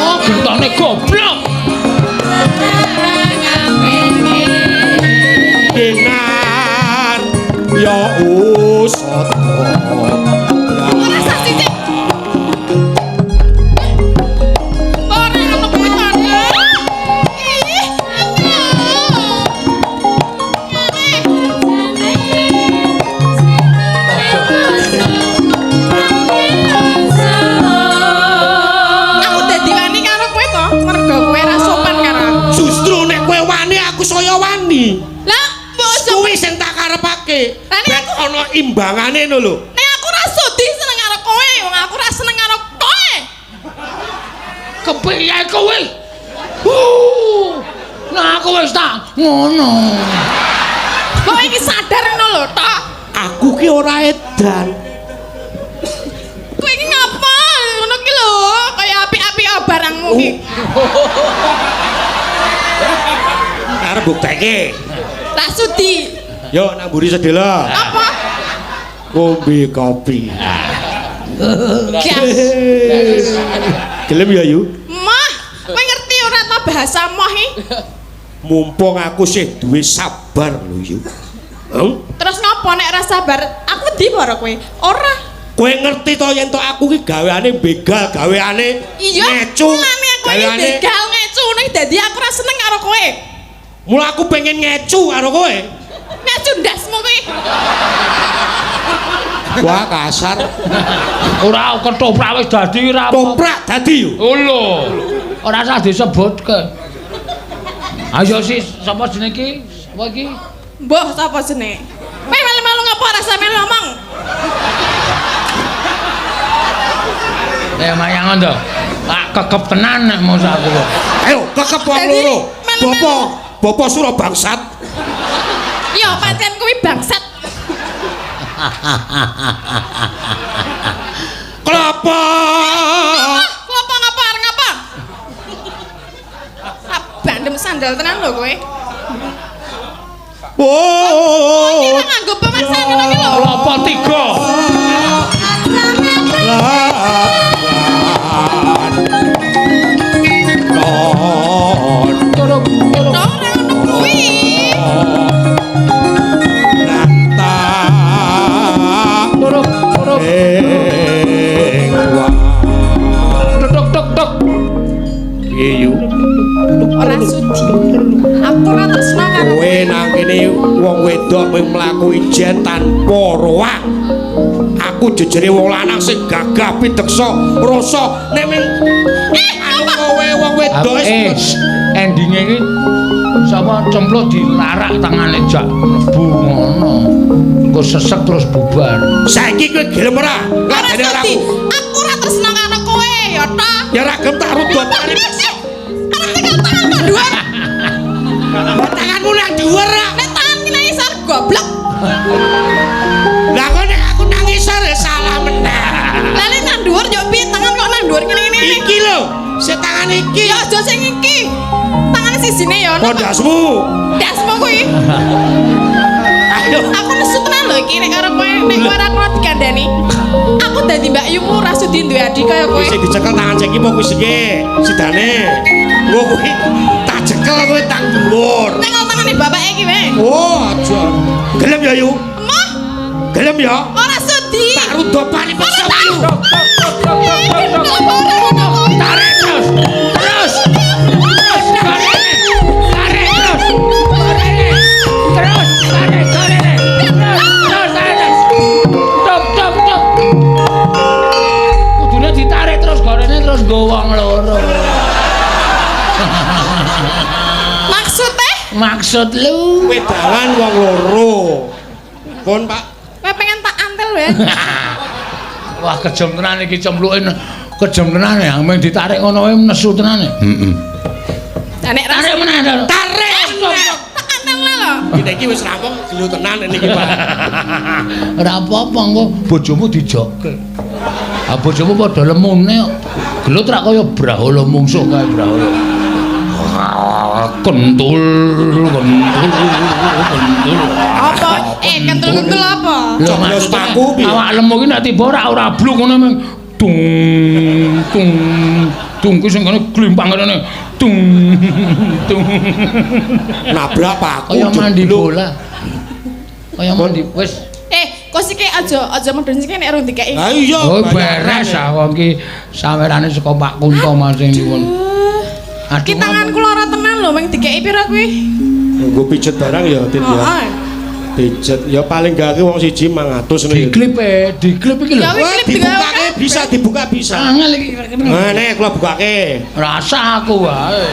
Oh, gentone goblok. Kinar ya usata. Ora sah sithik. Ora ono kuwi ta. Ih, aku dadi wani karo kowe to, mergo kowe ora sopan karo aku. Justru nek kowe wani aku saya wani. Lah, mbok aja Kuwi sing tak karepake. Lah, nek Ben ana imbangane ngono lho. Nek aku ora sudi seneng karo kowe, wong aku ora seneng karo kowe. Kepiye kowe? Nah aku wis tak ngono. Kok iki sadar ngono lho, tok. Aku ki ora edan. Kowe iki ngapa? Ngono ki lho, kaya apik-apik barangmu ki. Arep bukteke. Tak sudi. Yo nang mburi sedela. Apa? Ngombe kopi. Gas. Gelem ya, Yu? Mah, kowe ngerti ora ta bahasa moh iki? Mumpung aku sih duwe sabar lho, Yu. Heng? Terus ngopo nek ora sabar? Aku ndi para kowe? Ora. Kowe ngerti to yen to aku ki gaweane begal, gaweane Iya, ngecu. mulane aku iki begal ngecu ning dadi aku ora seneng karo kowe. Mula aku pengen ngecu karo kowe. Ngecu ndasmu kuwi. Wah, kasar. Ora ketoprak wis dadi ora apa. Toprak dadi yo. Oh lho. Ora usah disebutke. Ayo sis, sapa jenenge iki? Sapa iki? Mbah sapa jenenge? Kowe melu-melu ngapa ora sampe ngomong? Ya mayangon to. Tak kekep tenan nek mosok aku kok. Ayo kekep wong loro. Bapak, bapak sura bangsat. Ya pancen kuwi bangsat. Kelapa. Kelapa ngapa arep ngapa? Ah, bandem sandal tenan lho kowe. Oh. Iki ora nganggo pemaksaan ngono iki lho. Kelapa tiga. Turuk, turuk. Ora ngono kuwi. Turuk, turuk. Tuk tuk tuk. Piye yu? Ora sudi. Aku ora tresno karo Kowe nang kene wong wedok mung mlaku ijen tanpa roang. Aku jejere wong lanang sing gagah pideksa rasa nek ming anu kowe wong wedok wis Endinge iki sapa cempluk dilarak tangane jak mlebu ngono. Engko sesek terus bubar. Saiki kowe gelem ora? Ora Ladene ora sudi. aku. Aku ora tresno karo kowe ya ta. Ya ora gelem tak rudot. Arep tekan tangan kok dhuwur. Tanganmu nang dhuwur ra. Nek tangan ki nang isor goblok. Lah kok nek aku nang isor ya salah meneh. Lah nek nang dhuwur yo piye tangan kok nang dhuwur ngene-ngene. Iki lho, sing tangan iki. Ya aja sing iki. Tangane sijine ya ono. Kondasmu. Dasmu kuwi. Ayo. Aku nesu tenan lho iki nek karo kowe, nek kowe ora kuat dikandani. Aku dadi Mbak Yumu ora sudi duwe adik kaya kowe. Sing dicekel tangan sing iki apa kuwi sing sidane. Engko kuwi tak cekel kowe tang dhuwur. Nek kok tangane bapake iki wae. Oh, aja. Gelem ya, Yu? Emoh, Gelem ya? ora sudi. Tak Tak rudopani peksa piyu. Tarik terus. Terus. Terus gorene. Tarik terus. Gorene. Terus tarik gorene. Terus terus tarik terus. Top top top. Kudune ditarik terus gorene terus nggo wong loro. Maksudnya? Maksud lu? Wedangan wong loro. Pun, Pak. Kowe pengen tak antel wae. Wah, kejem tenan iki cembluke. Kejem tenan ya, mung ditarik ngono wae nesu tenan. Heeh. Lah nek Tarik meneh. Tarik. Tak antel lho. Kita iki wis rampung gelo tenan niki, Pak. Ora apa-apa engko bojomu dijoke. Ah bojomu padha lemune kok. Gelut rak kaya brahala mungsuh kae brahala. Kentul, kentul, kentul. Apa? Kentul-kentul apa? Lho Coblos paku piye? Awak lemu ki nek tiba ora ora bluk ngono meng dung dung dung ki sing kene glimpang ngene dung dung. Nabrak paku. Kaya mandi jeblok. bola. Kaya mandi wis. Kok siki aja aja medun siki nek rung dikeki. Lah iya. Oh beres ah wong ki sawerane saka Pak Kunto Mas sing nyuwun. Aduh. Ki tanganku lara tenan lho mung dikeki pira kuwi? Nggo pijet barang ya, Tit ya. Heeh. Pijet ya paling gak ki wong siji 500 ngono ya. Diklip e, diklip iki lho. Ya wis klip Dibukake bisa dibuka bisa. Angel iki. Nah, nek kula bukake. Rasa aku wae.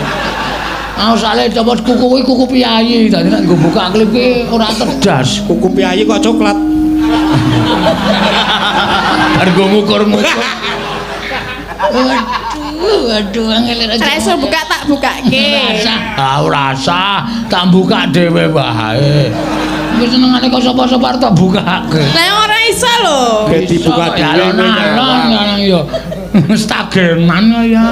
Aku sale copot kuku kuwi kuku piyayi, dadi nek nggo buka klip ki ora cerdas. Kuku piyayi kok coklat. Bar nggo ngukur-ngukur. Waduh, waduh angel ra. Nek iso buka tak bukake. Rasa, ah ora usah, tak buka dhewe wae. Wis senengane kok sapa-sapa arep tak bukake. Lah ora iso lho. Ben dibuka dhewe alon-alon ya. Stagenan ya.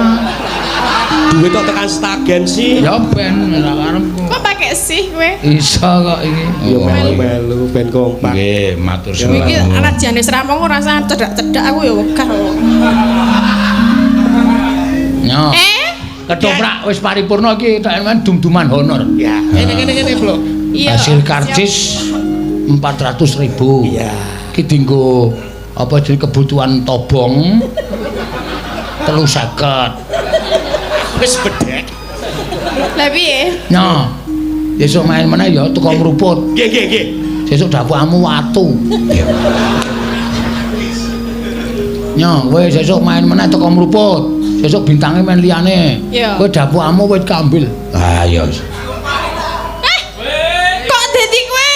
Duit kok tekan stagen sih. Ya ben ora karepku. Kok pakai sih kowe? Iso kok iki. Ya melu-melu ben kompak. Nggih, matur Kowe iki suwun. rajane wis rampung ora usah cedak-cedak aku ya wegah kok. Nyo. Ketoprak wis paripurna iki tok men dum-duman honor. Ya. Kene kene kene, Bro. Iya. Hasil karcis 400.000. Iya. Iki dienggo apa jenenge kebutuhan tobong 350. Wis bedhek. Lah piye? Nyo. Besok main meneh ya teko mruput. Nggih nggih nggih. Sesuk dapukmu watu. Nyo, kowe sesuk main meneh teko mruput. Sesuk bintange main liyane. Iya. Kowe dapukmu wit kambil. Ah iya. Kok dadi kowe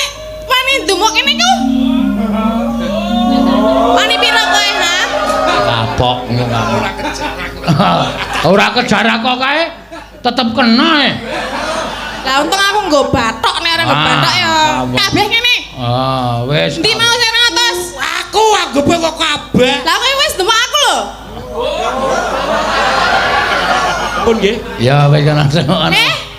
wani ndumuk kene ku? Wani pira kowe, ha? Kapok ngono. Ora kejar aku. Ora kejar aku kae tetep kena e. Lah untung aku nggo bathok nek ora nggo bathok ya kabeh ngene. Ah, wis. Endi mau sing 200? Aku anggepe kok kabeh. Lah kowe wis ndumuk aku lho. Pun nggih. Ya wis kan ana.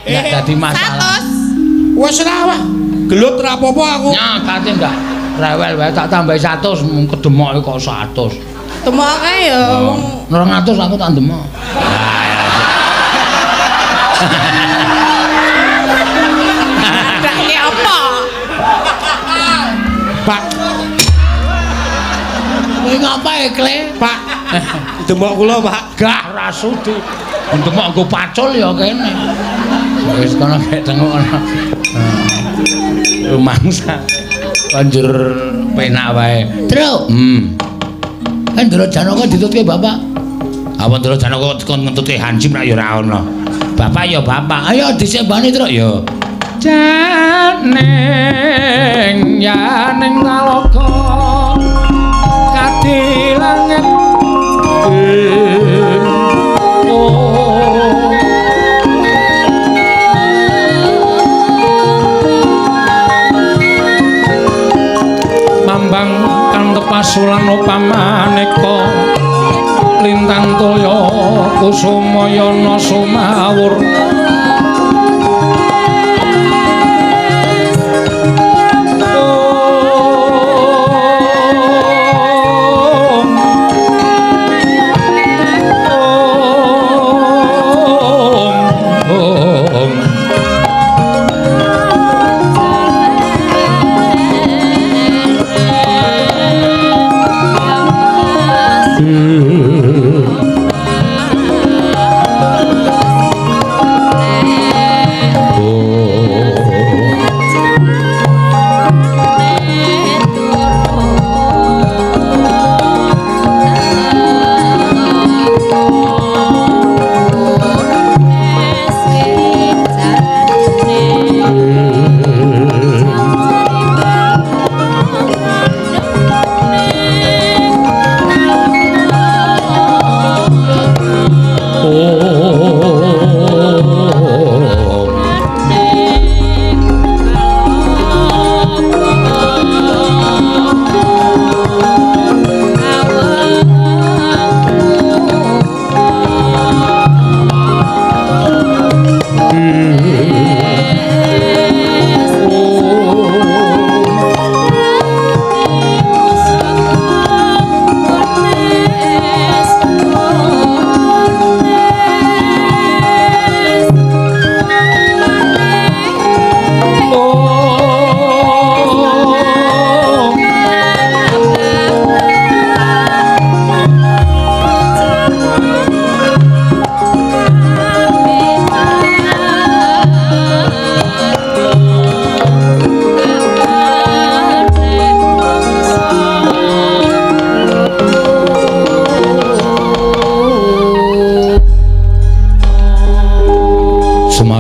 Enggak dadi masalah. 100. Wis ora wah. Gelut ora apa-apa aku. Nya kate ndak rewel wae tak tambahi 100 mung kedemoke kok 100. Demok kae ya wong 200 aku tak ndemok. adake apa? Pak, Kowe ngapae, Kle? Pak. Demok kula, Pak. Gah ra sudi. Ndemok nggo pacul ya kene. Wis kono gek tengok kono. Rumangsa. Banjur penak wae. Truk. Kan Ndara Janaka ditutke bapak. Apa Ndara Janaka kon ngentutke hansip rak ya ora ana. Bapak ya bapak. Ayo disembani Truk ya. Janing yaning talaga kadilanget mambang kantepasulan upamaneka lintang toya kusumayana sumawur Om, Om.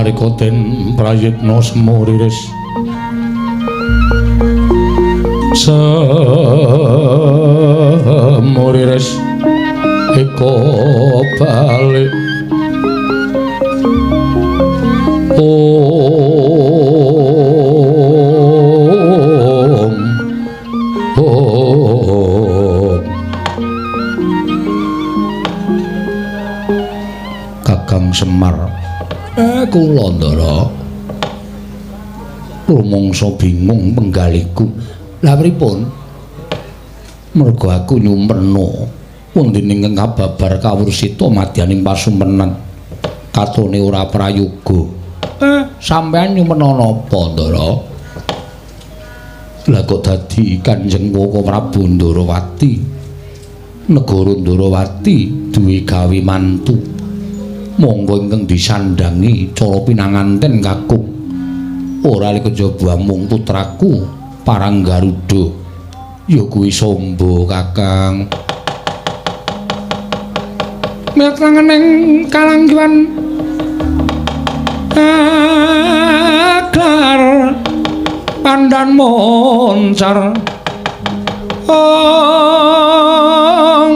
Nalika den prayitna semuriris semuriris eko balik om om Kakang Semar kula Ndara rumangsa bingung penggaliku. Lah pripun? Mergo aku nyumpena wondene ingkang kababar kawursita madyaning pasumpenan katone ora prayoga. Sampeyan nyumpena napa Ndara? Lah kok dadi Kanjeng Waka Prabu Ndarawati negara Ndarawati duwe gawe mantu monggo ingkang disandangi cara pinanganten kakung ora kejaba mung putraku Parang Garuda ya kuwi Samba Kakang. Miyat langening kalanggiwan akar pandan moncar ong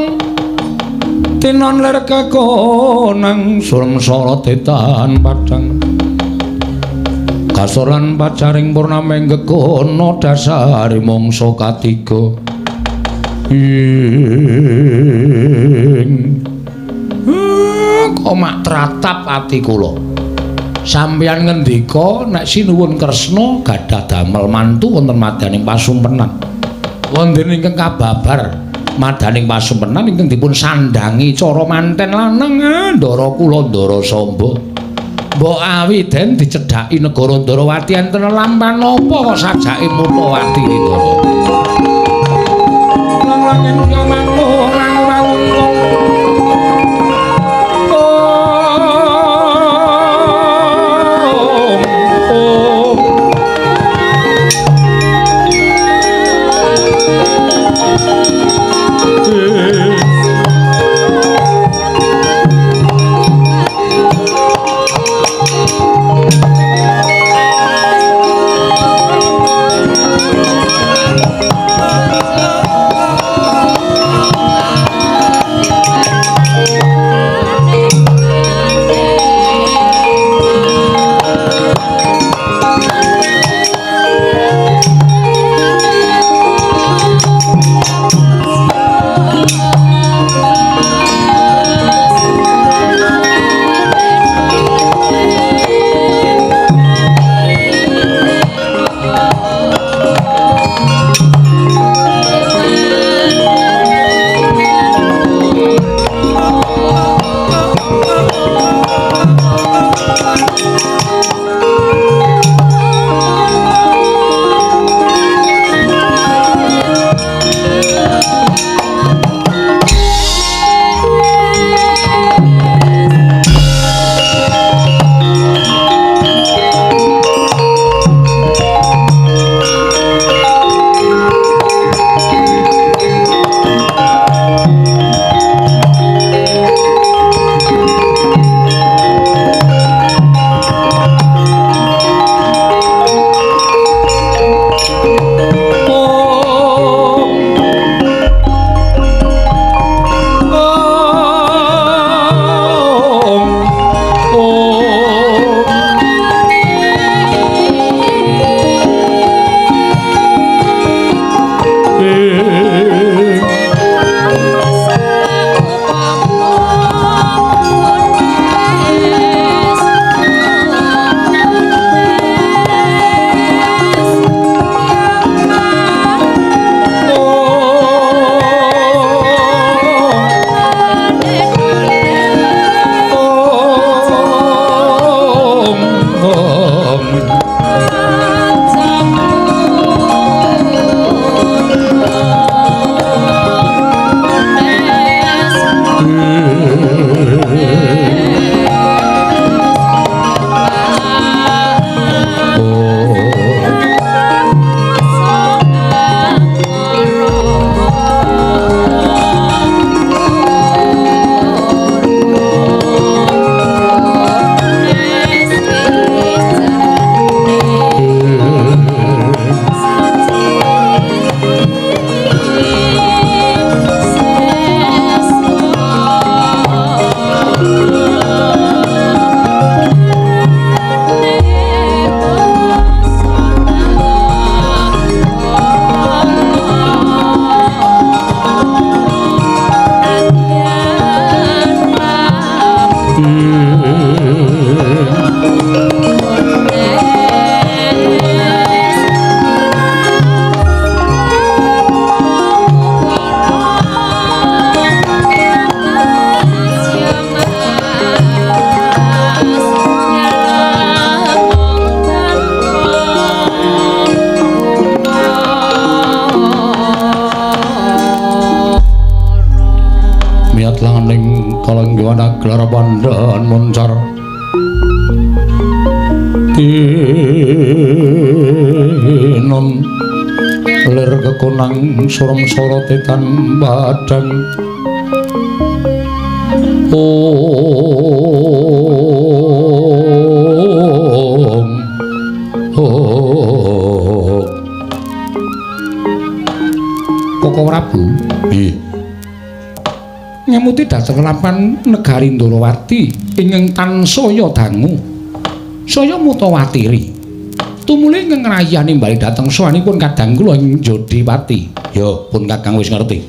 tinon lir kekonang surem sorotetan padang kasoran pacaring purnama ing gegono dasare mangsa katiga ing komak tratap ati kula. Sampeyan ngendika nek sinuwun Kresna gadah damel mantu wonten madyaning pasumpenan wonten ingkang kababar madyaning pasumpenan ingkang dipun sandangi cara manten lanang ndara kula Ndara Samba. Mbok awi den dicedhaki negara Ndarawati enten lampan napa kok sajake Mutawati Ndara. Lang-langin ya manung lang mawung. gelar pandan moncar tinon lir kekonang surem sorote tan padang. Om Om Koko Prabu nggih ngemuti dhateng lampan negari Ndorowati ingkang tansaya dangu saya mutawatiri tumuli ingkang ngrayani bali dhateng sowanipun kadang kula ing Jodipati. Ya pun Kakang wis ngerti.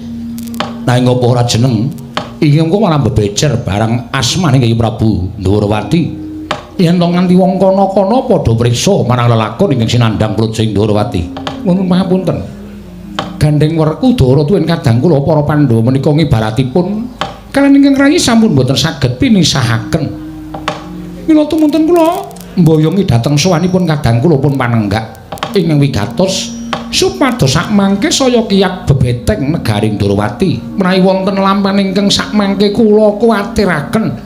Nanging apa ora jeneng iki engko malah bebejer barang asmane Kyai Prabu Ndorowati. Yen to nganti wong kono-kono padha priksa marang lelakon ingkang sinandhang Plujing Ndorowati. Ngono pangapunten. Gandeng Werkudara tuwin kadang kula para Pandhawa menika ngibaratipun kaliyan ingkang rayi sampun boten saged pinisahaken. Mila tumunten kula mboyongi dhateng sowanipun kadang kula pun panenggak ingkang wigatos supados sakmangke saya kiyak bebeteng negari Ndorowati. Menawi wonten lampan ingkang sakmangke kula kuwatiraken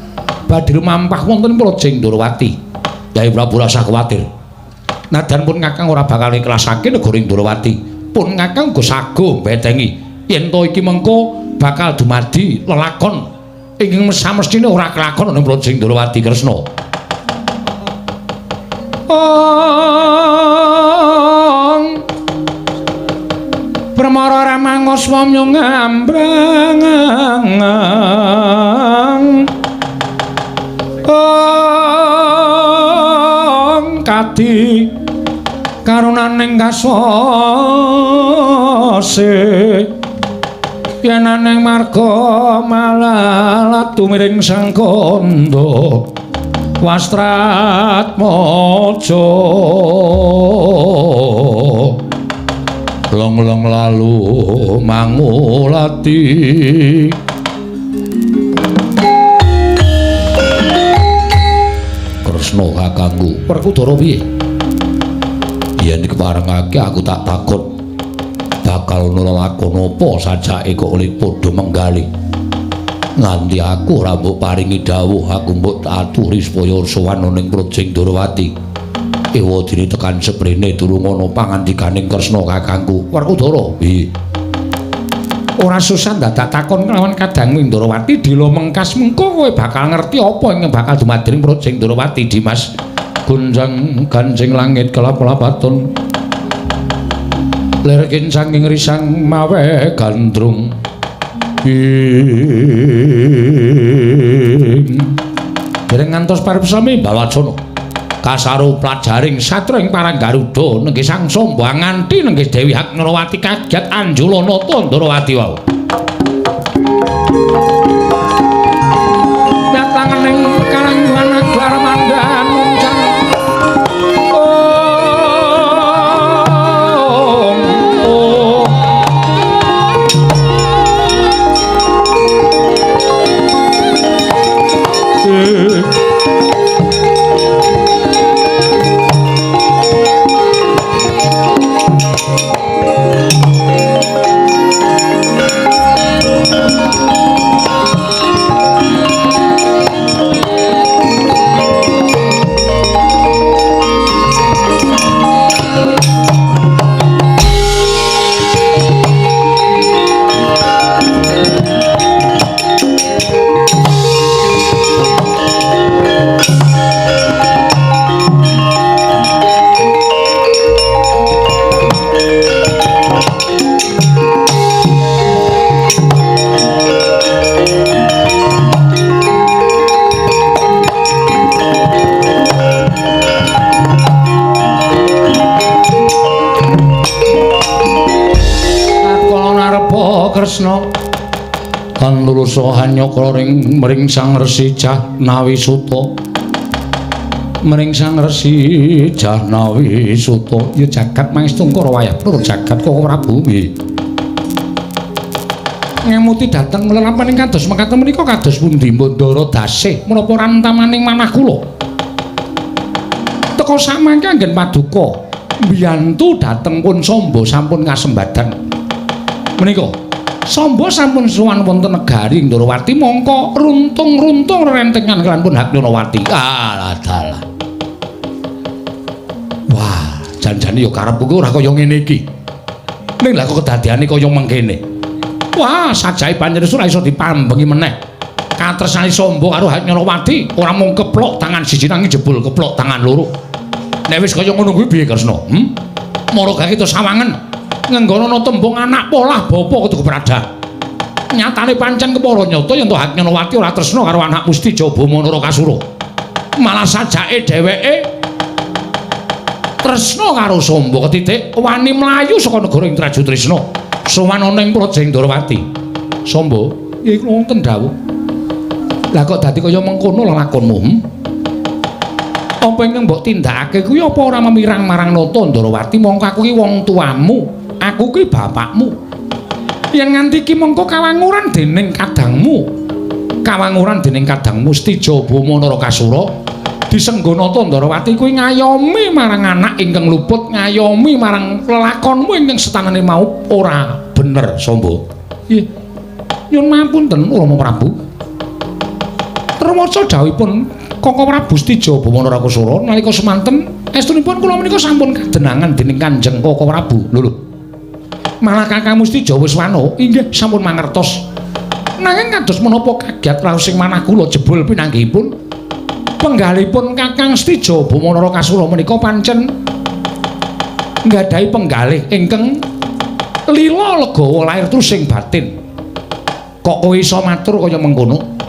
badhe lumampah wonten Plujing Ndorowati. Kyai Prabu rasa kuwatir. Nadan pun Kakang ora bakal ikhlasake negari Ndorowati. Pun Kakang uga sago mbetengi yen to iki mengko bakal dumadi lelakon ingkang samestine ora kelakon ning Plujing Ndorowati Kresna. Ong Permara Ramangoswa ngambrang Ong kadi karunaning kasose yenaning marga malalat tumiring sang kandha Wastratmaja long-long lalu mangulati. Kresna kakangku Werkudara piye? Yen dikeparengake aku tak takut bakal nulakon apa sajake kok oleh padha menggali. Nganti aku ora mbok paringi dawuh, aku mbok aturi supaya sowan ning Plujing Ndorowati. Ewa dene tekan seprene tulungono pangandikaning Kresna kakangku. Werkudara piye? Ora susah dadak takon kelawan kadangmu Ndorowati dilo mengkas mengko kowe bakal ngerti apa ingkang bakal dumadi ning Plujing Ndorowati Dimas. Gunjang ganjing langit kelap-lapatun lir kincang ing risang mawe gandrung ing dereng ngantos paripsami Balacana kasaru plajaring satra ing parang Garuda nenggih Sang Samba nganti nenggih Dewi Haknrawati kagiat Anjulanata Ndorowati wau. Datangening karangwan aglar mandan muncang Om Om Kresna tan lulusa hanyakra ring mring Sang Resi Jahnawi Suta mring Sang Resi Jahnawi Suta ya jagat mangestungkara wayah plur jagat Koko Prabu nggih ngemuti dhateng lelampaning kados mekaten menika kados pundi Mbandara Dasih menapa rantamaning manah kula teka samangke anggen paduka mbiyantu dhateng pun Samba sampun kasembadan menika Samba sampun sowan wonten negari Ndorowati mongko runtung-runtung rentengan kaliyan pun Haknyanawati. Alah dalah. Wah, jan-jane ya karepku ki ora kaya ngene iki. Ning lha kok kedadeane kaya mengkene. Wah, sajae panjenengan ora iso dipambengi meneh. Katresnane Samba karo Haknyanawati ora mung keplok tangan siji nanging jebul keplok tangan loro. Nek wis kaya ngono kuwi piye Kresna? Mara gak kita sawangen. Ngenggono tembung anak polah bapa kudu keprada. Nyatane pancen kepara nyata yen to Haknyanawati ora tresna karo anak Mustija Bama Narakasura. Malah sajake dheweke tresna karo Samba ketitik wani mlayu saka negara ing Trajutrisna. Sowan ana ing Praja Ndorowati. Samba, iku wonten dawuh. Lah kok dadi kaya mengkono lelakonmu? Apa ingkang mbok tindakake kuwi apa ora memirang marang Nata Ndorowati mongko aku ki wong tuamu. Aku ki bapakmu. Yen nganti ki mengko kawanguran dening kadangmu. Kawanguran dening kadangmu Stija Bama Narakasura disenggo Nata Ndorowati kuwi ngayomi marang anak ingkang luput, ngayomi marang lelakonmu ingkang setanane mau ora bener Samba. Nggih. Nyuwun mapunten Rama Prabu. Termaca dawuhipun Kaka Prabu Stija Bama Narakasura nalika semanten estunipun kula menika sampun kadenangan dening Kanjeng Kaka Prabu. Lho lho. Malah Kakang Mustija wis wano inggih sampun mangertos. Nanging kados menapa kaget raos sing manah kula jebul pinanggihipun penggalihipun Kakang Stija Bama Narakasura menika pancen nggadahi penggalih ingkang lila legawa lair trusing batin. Kok kowe iso matur kaya mengkono?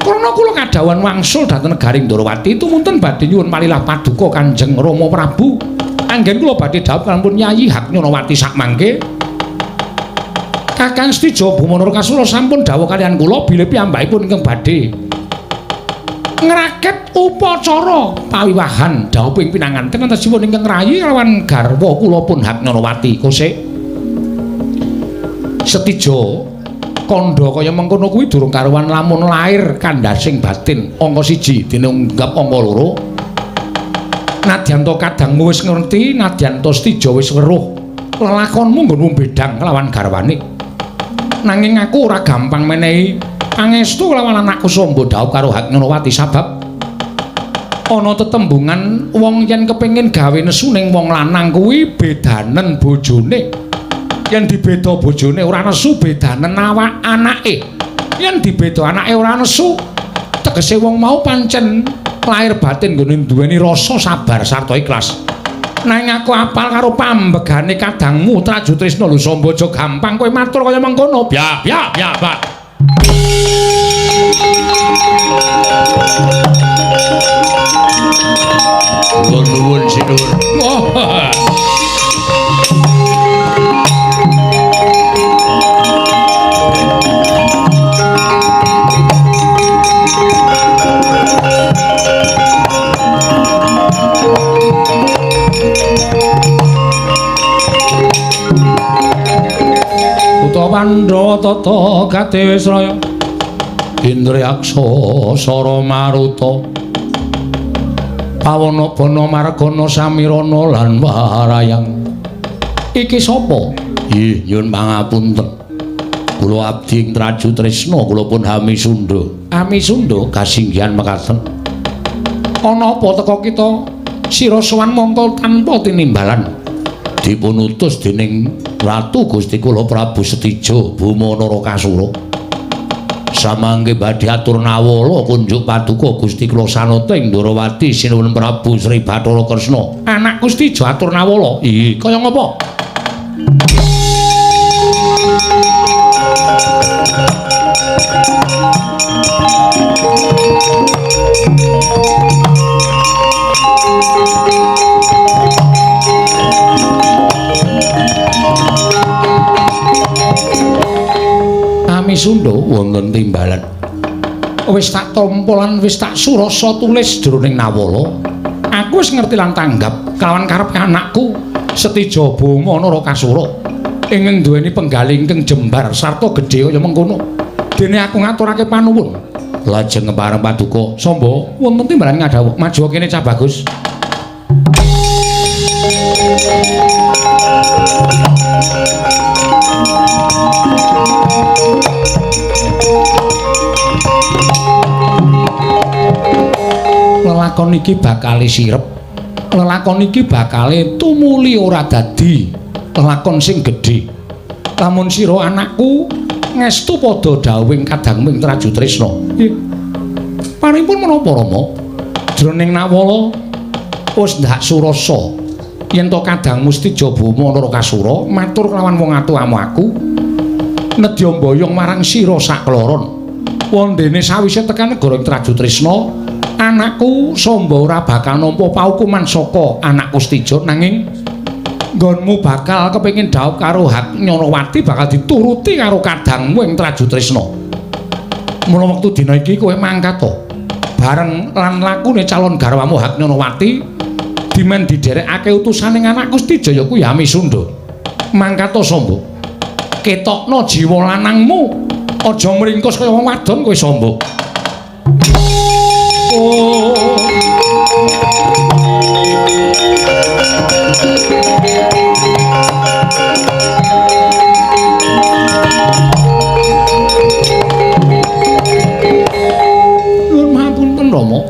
Karena kula kadhawuhan wangsul dhateng negari Ndorowati tumunten badhe nyuwun palilah paduka Kanjeng Rama Prabu. Anggen kula badhe dhawuh kalampun Yayi Haknyanawati sakmangke. Kakang Stija Bama Narakasura sampun dhawuh kaliyan kula bilih piyambakipun ingkang badhe ngraket upacara pawiwahan dhawuhing pinanganten antosipun ingkang rayi kalawan garwa kula pun Haknyanawati. Kosek Setija kandha kaya mengkono kuwi durung karuwan lamun lair kandhasing batin angka 1 dene unggap angka 2. Nadyan to kadangmu wis ngerti, nadyan to Stija wis weruh lelakonmu nggonmu bedang kelawan garwane. Nanging aku ora gampang menehi pangestu kelawan anakku Samba dhawuh karo Haknyanawati sabab ana tetembungan wong yen kepengin gawe nesu ning wong lanang kuwi bedanen bojone. Yen dibeda bojone ora nesu bedanen awak anake. Yen dibeda anake ora nesu tegese wong mau pancen lahir batin nggone duweni rasa sabar sarta ikhlas. Nanging aku apal karo pambegane kadangmu Trajutrisna lho Samba aja gampang kowe matur kaya mengkono. Byak byak byak Pak. Nuwun nuwun sinuwun. Wah. Pandhawa tata kadewisraya Indriyaksa Sara Maruta Pawana bana margana samirana lan warayang. Iki sapa? Nggih, nyuwun pangapunten. Kula abdi ing Trajutrisna, kula pun Hami Sunda. Hami Sunda kasinggihan mekaten. Ana apa teka kita sira sowan mongko tanpa tinimbalan? Dipun utus dening Ratu Gusti kula Prabu Setija Bama Narakasura. Samangke badhe atur nawala kunjuk paduka Gusti kula sanata ing Ndorowati sinuwun Prabu Sri Bathara Kresna. Anak Gustija atur nawala. Ih, kaya ngapa? Ami Sunda wonten timbalan. Wis tak tampa lan wis tak surasa tulis jroning nawala. Aku wis ngerti lan tanggap kelawan karepe anakku Setija Bama Narakasura ingkang duweni penggalih ingkang jembar sarta gedhe kaya mengkono. Dene aku ngaturake panuwun. Lajeng kepareng paduka Samba wonten timbalan ngadhawuh. Maju kene cah bagus. Lelakon iki bakale sirep. Lelakon iki bakale tumuli ora dadi lelakon sing gedhe. Lamun sira anakku ngestu padha dawuhing kadangmu ing Trajutrisna. Nggih. Paripun menapa Rama? Jroning nawala wis ndak surasa yen to kadangmu Setija Boma Narakasura matur kelawan wong atuwamu aku nedya mboyong marang sira sakloron. Wondene sawise tekan negara ing Trajutrisna, anakku Samba ora bakal nampa paukuman saka anakku Setija, nanging nggonmu bakal kepengin dhaup karo hak Nyanawati bakal dituruti karo kadangmu ing Trajutrisna. Mula wektu dina iki kowe mangkat to bareng lan lakune calon garwamu hak Nyanawati dimen didherekake utusane anakku Setija ya kuwi Ami Sunda. Mangkat to Samba, ketokno jiwa lanangmu, aja mringkus kaya wong wadon kowe Samba. Oh. Nuwun mahapunten Rama.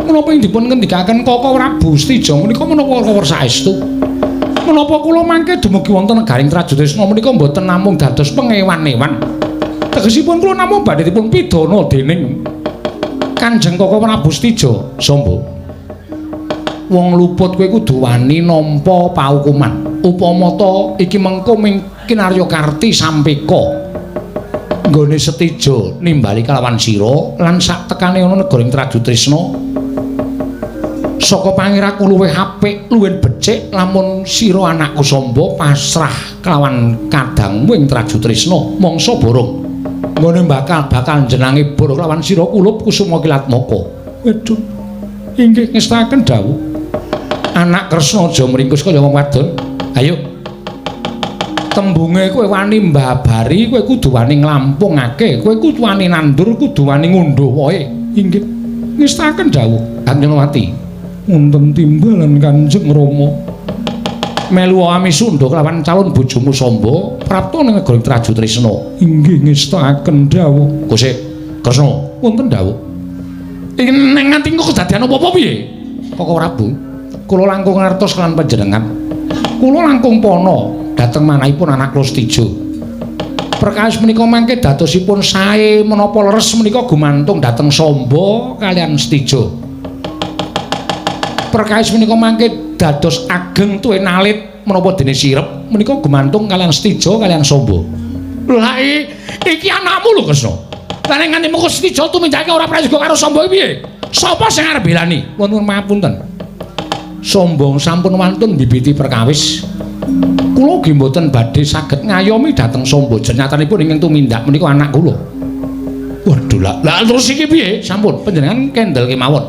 Menapa ing dipun ngendikaken Kaka Prabu Setija menika menapa kawur saestu? Menapa kula mangke dumugi wonten negaring Trajutrisna menika mboten namung dados pengewan-ewan. Tegesipun kula namung badhe dipun pidana dening Kanjeng Kaka Prabu Setija. Samba, wong luput kowe kudu wani nampa paukuman. Upama ta iki mengko ming kinarya karti sampeka nggone Setija nimbali kalawan sira lan sak tekane ana negara ing Trajutrisna saka pangiraku luwih apik luwih becik lamun sira anakku Samba pasrah kelawan kadangmu ing Trajutrisna mangsa borong nggone bakal jenange boro kelawan sira kulup Kusuma Kilatmaka. Waduh, inggih ngestaken dawuh. Anak Kresna aja mringkus kaya wong wadon. Ayo tembunge kowe wani mbabari, kowe kudu wani nglampungake, kowe kudu wani nandur, kudu wani ngundhuh wohe. Inggih ngestaken dawuh. Kanjengwati wonten timbalan Kanjeng Rama. Melu Ami Sunda kelawan calon bojomu Samba prapta ning negara Trajutrisna. Inggih ngestakaken dawuh. Kosek Kresna wonten dawuh. Iki nek nganti engko kedadian apa-apa piye? Kaka Prabu, kula langkung ngertos kelan panjenengan. Kula langkung pana dhateng manahipun anak kula Setija. Perkawis menika mangke dadosipun sae menapa leres menika gumantung dhateng Samba kaliyan Setija. Perkawis menika mangke dados ageng tuwe nalit menapa dene sirep menika gumantung kaliyan Setija kaliyan Samba. Lah iki anakmu lho Kresna. Lah nek nganti mengko Setija tumindake ora prayoga karo Samba piye? Sapa sing arep belani? Nuwun mapunten. Samba sampun wantun mbibiti perkawis. Kula ugi mboten badhe saged ngayomi dhateng Samba. Jenyatanipun ingkang tumindak menika anak kula. Waduh lah terus iki piye? Sampun panjenengan kendel kemawon.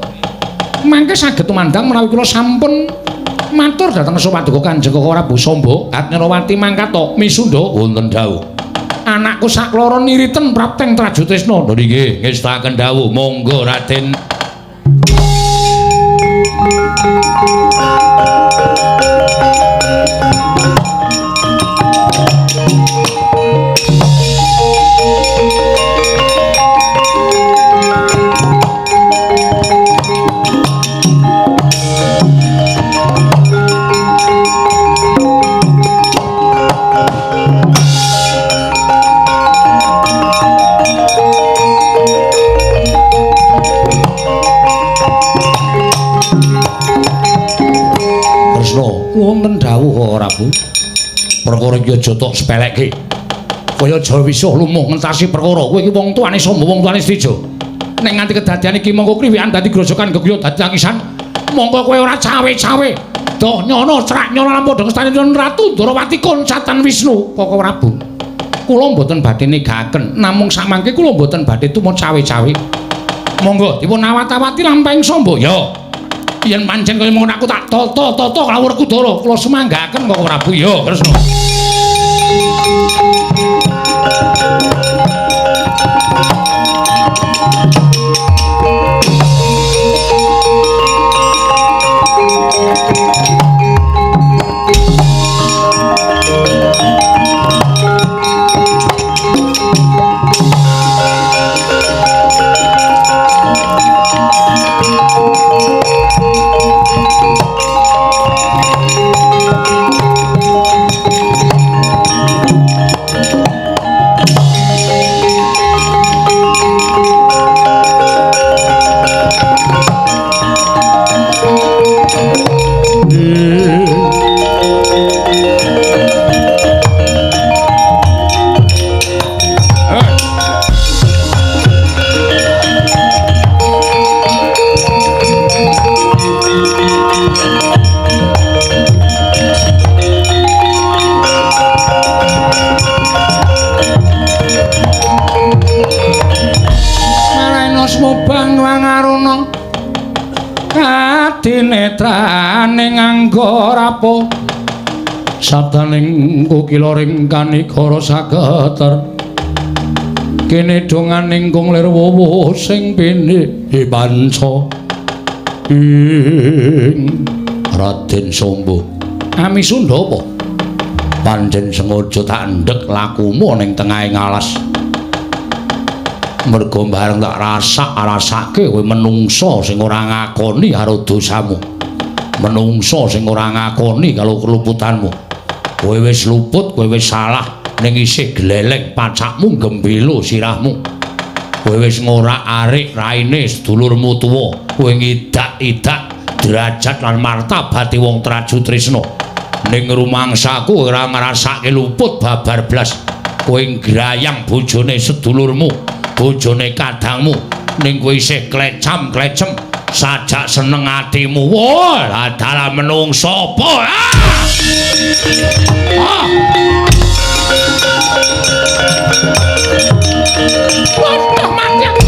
Mangke saged tumandang menawi kula sampun matur dhateng Paduka Kanjeng Kaka Prabu Samba Atnyarawati mangkat Misunda wonten dawuh. Anakku sakloron niriten prapteng Trajutrisna. Lho nggih ngestakaken dawuh. Monggo Raden. Wonten dawuh Kaka Prabu. Perkara iki aja tok sepelekke. Kaya aja wisuh lumuh ngentasi perkara. Kowe iki wong tuane Samba, wong tuane Setija. Nek nganti kedadian iki mongko kriwikan dadi grojokan geguyon dadi tangisan. Mongko kowe ora cawe-cawe. Doh nyono crak nyono lan padha ngestani Ratu Ndorowati Koncatan Wisnu Kaka Prabu. Kula mboten badhe negaken, namung samangke kula mboten badhe tumut cawe-cawe. Monggo dipun awat-awati lampahing Samba. Ya. Yen pancen kaya mengkono aku tak tata-tata karo Werkudara, kula sumanggaken Kaka Prabu. Ya, Kresna. taruna kadinetrane nganggo rapo sabdaning kukila ring kanigara saketer kene donganing kung lir wowo sing pinih panca ing Raden Sombo Ami Sunda apa pancen sengaja tak endhek lakumu ning tengahing alas mergo bareng tak rasak-rasake kowe menungsa sing ora ngakoni karo dosamu, menungsa sing ora ngakoni karo keluputanmu. Kowe wis luput, kowe wis salah ning isih gleleng pacakmu gembelo sirahmu. Kowe wis ngorak-arik raine sedulurmu tuwa, kowe ngidak-idak derajat lan martabate wong Trajutrisna. Ning rumangsaku ora ngrasake luput babar blas. Kowe ngrayang bojone sedulurmu, bojone kadangmu, ning kowe isih klecam-klecem sajak seneng atimu. Wah, dalah menungsa apa? Ah! Waduh, mati aku.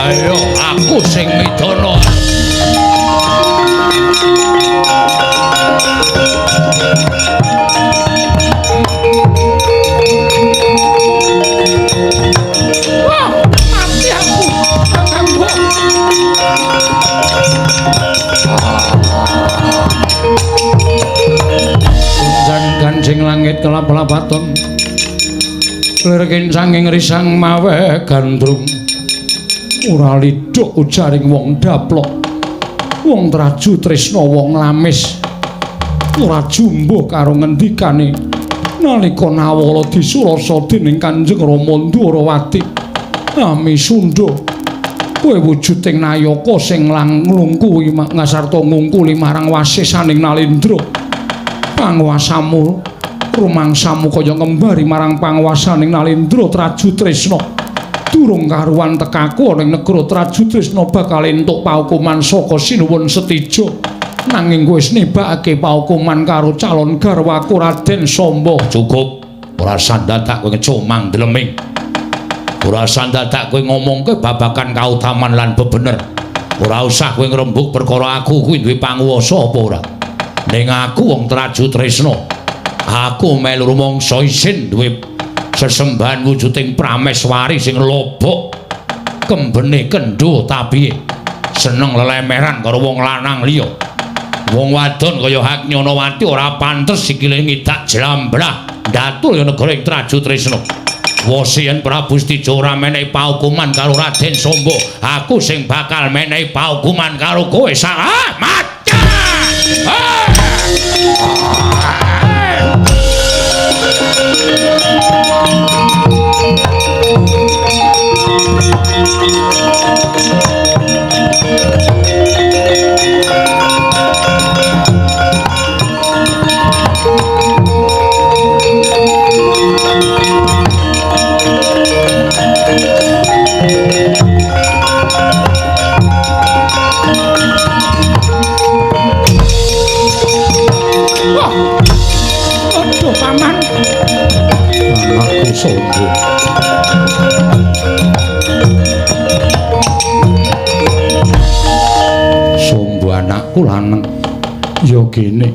Ayo, aku sing midana. Wah, mati aku. Kakangku. Jan kancing langit kelap-lapaton. Lir kincanging risang mawe gandrung. Ora lidhuk ujaring wong daplok, wong Trajutrisna, wong lamis. Ora jumbuh karo ngendikane nalika nawala disurasa dening Kanjeng Rama Ndwarawati. Ami Sunda, kowe wujuding nayaka sing nglungkuhi ngasarta ngungkuli marang wasisaning Nalendra. Panguwasamu rumangsamu kaya ngembari marang panguwasaning Nalendra Trajutrisna. Durung karuan tekaku ana ing negara Trajutrisna bakal entuk paukuman saka Sinuwun Setija. Nanging kowe wis nibakake paukuman karo calon garwaku Raden Samba. Cukup, ora sandadak kowe ngecomang dleming. Ora sandadak kowe ngomongke babagan kautaman lan bebener. Ora usah kowe ngrembug perkara aku kuwi duwe panguwasa apa ora. Ning aku wong Trajutrisna. Aku melu rumangsa isin duwe sesembahan wujuding prameswari sing lobok kembene kendho tabihe seneng lelemeran karo wong lanang liya. Wong wadon kaya Haknyanawati ora pantes sikile ngidak jlamblah ndatul ya negara ing Trajutrisna. Wasi yen Prabu Setija ora menehi paukuman karo Raden Samba, aku sing bakal menehi paukuman karo kowe. Mati. Aduh, paman. Anakku sombong. Sombo anakku lanang. Ya gene.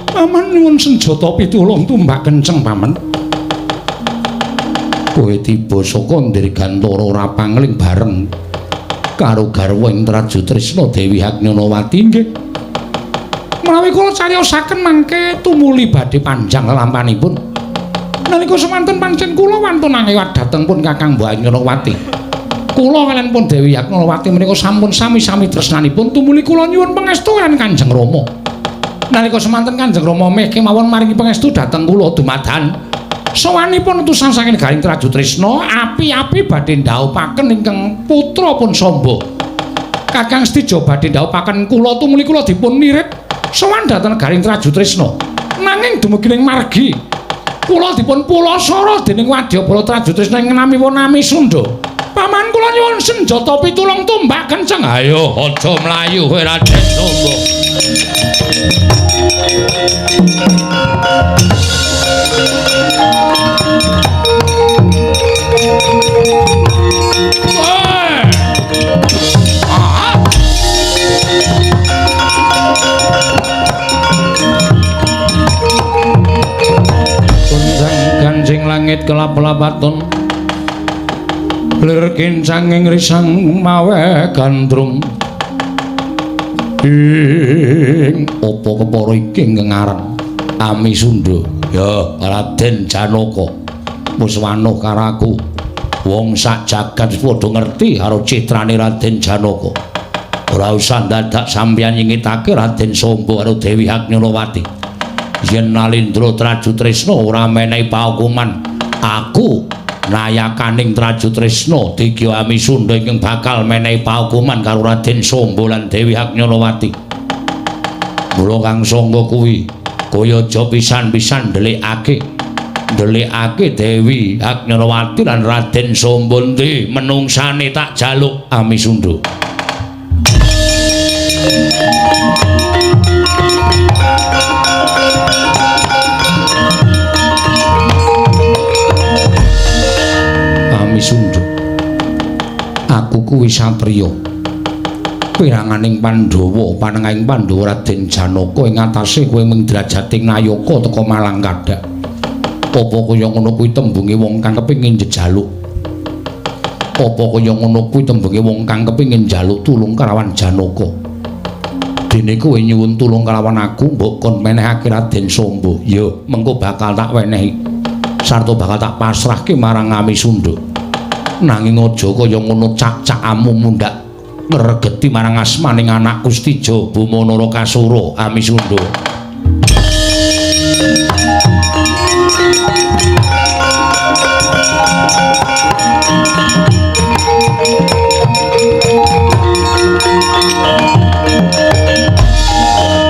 Paman nyuwun senjata pitulung tumbak kenceng, paman. Kowe tiba saka Dirgantara ora pangling bareng karo garwa ing Trajutrisna Dewi Haknyanawati nggih. Menawi kula cariyosaken mangke tumuli badhe panjang lelampanipun. Nalika semanten pancen kula wantun angewat dhateng pun Kakang Mbok Haknyanawati. Kula kaliyan pun Dewi Haknyanawati menika sampun sami-sami tresnanipun tumuli kula nyuwun pangestu kaliyan Kanjeng Rama. Nalika semanten Kanjeng Rama meh kemawon maringi pangestu dhateng kula dumadan sowanipun utusan saking negaring Trajutrisna api-api badhe ndhawuhaken ingkang putra pun Samba. Kakang Setija badhe ndhawuhaken kula tumuli kula dipun nirit sowan dhateng negaring Trajutrisna. Nanging dumugi ning margi kula dipun pulasara dening wadyabala Trajutrisna ing namipun Ami Sunda. Paman kula nyuwun senjata pitulung tombak kenceng. Ayo aja mlayu kowe Raden Sombo. Kancing langit kelap-lapaton lir kincanging risang mawe gandrung ing apa kepara iki ingkang aran Ami Sunda. Ya Raden Janaka wis wanuh karo aku. Wong sak jagat padha ngerti karo citrane Raden Janaka. Ora usah dadak sampeyan nyingitake Raden Sombo karo Dewi Haknyanawati. Yen Nalindra Trajutresna ora menehi paukuman, aku nayakaning Trajutresna Digya Ami Sunda ingkang bakal menehi paukuman karo Raden Sombo lan Dewi Haknyanawati. Mula kang sangga kuwi kowe aja pisan-pisan ndelikake Dewi Haknyanawati lan Raden Sombo ndi menungsane tak jaluk Ami Sunda. Ami Sunda, aku kuwi satriya piranganing Pandhawa, panengahing Pandhawa Raden Janaka ing atase kowe mung drajating nayaka teka Malang Kadhak. Apa kaya ngono kuwi tembunge wong kang kepengin njejaluk? Apa kaya ngono kuwi tembunge wong kang kepengin njaluk tulung kalawan Janaka? Dene kowe nyuwun tulung kalawan aku, mbok kon menehake Raden Sombo. Ya, mengko bakal tak wenehi sarta bakal tak pasrahke marang Ami Sunda. Nanging aja kaya ngono cak-cakamu mundhak ngregeti marang asmaning anakku Stija Boma Narakasura Ami Sunda.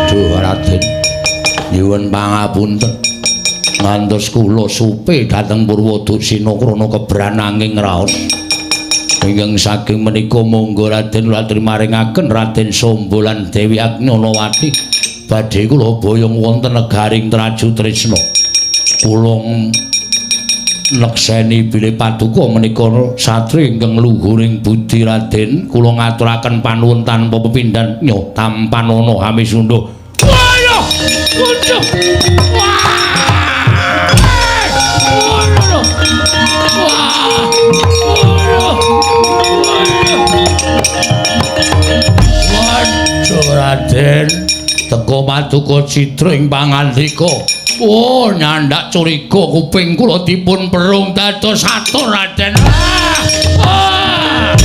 Aduh Raden, nyuwun pangapunten. Ngantos kula supe dhateng Purwoduksina krana kebrananging raos. Ingkang saking menika monggo Raden kula trimaringaken Raden Sombo lan Dewi Haknyanawati badhe kula boyong wonten negaring Trajutresna. Kula nekseni bilih paduka menika satri ingkang luhuring budi Raden, kula ngaturaken panuwun tanpa pepindhan nyo tampanana Ami Sunda. Wah, waduh. Wah. Waduh Raden, teka paduka citra ing pangandika. Oh, nyandak curiga kuping kula dipun perung dados atur Raden. Ah!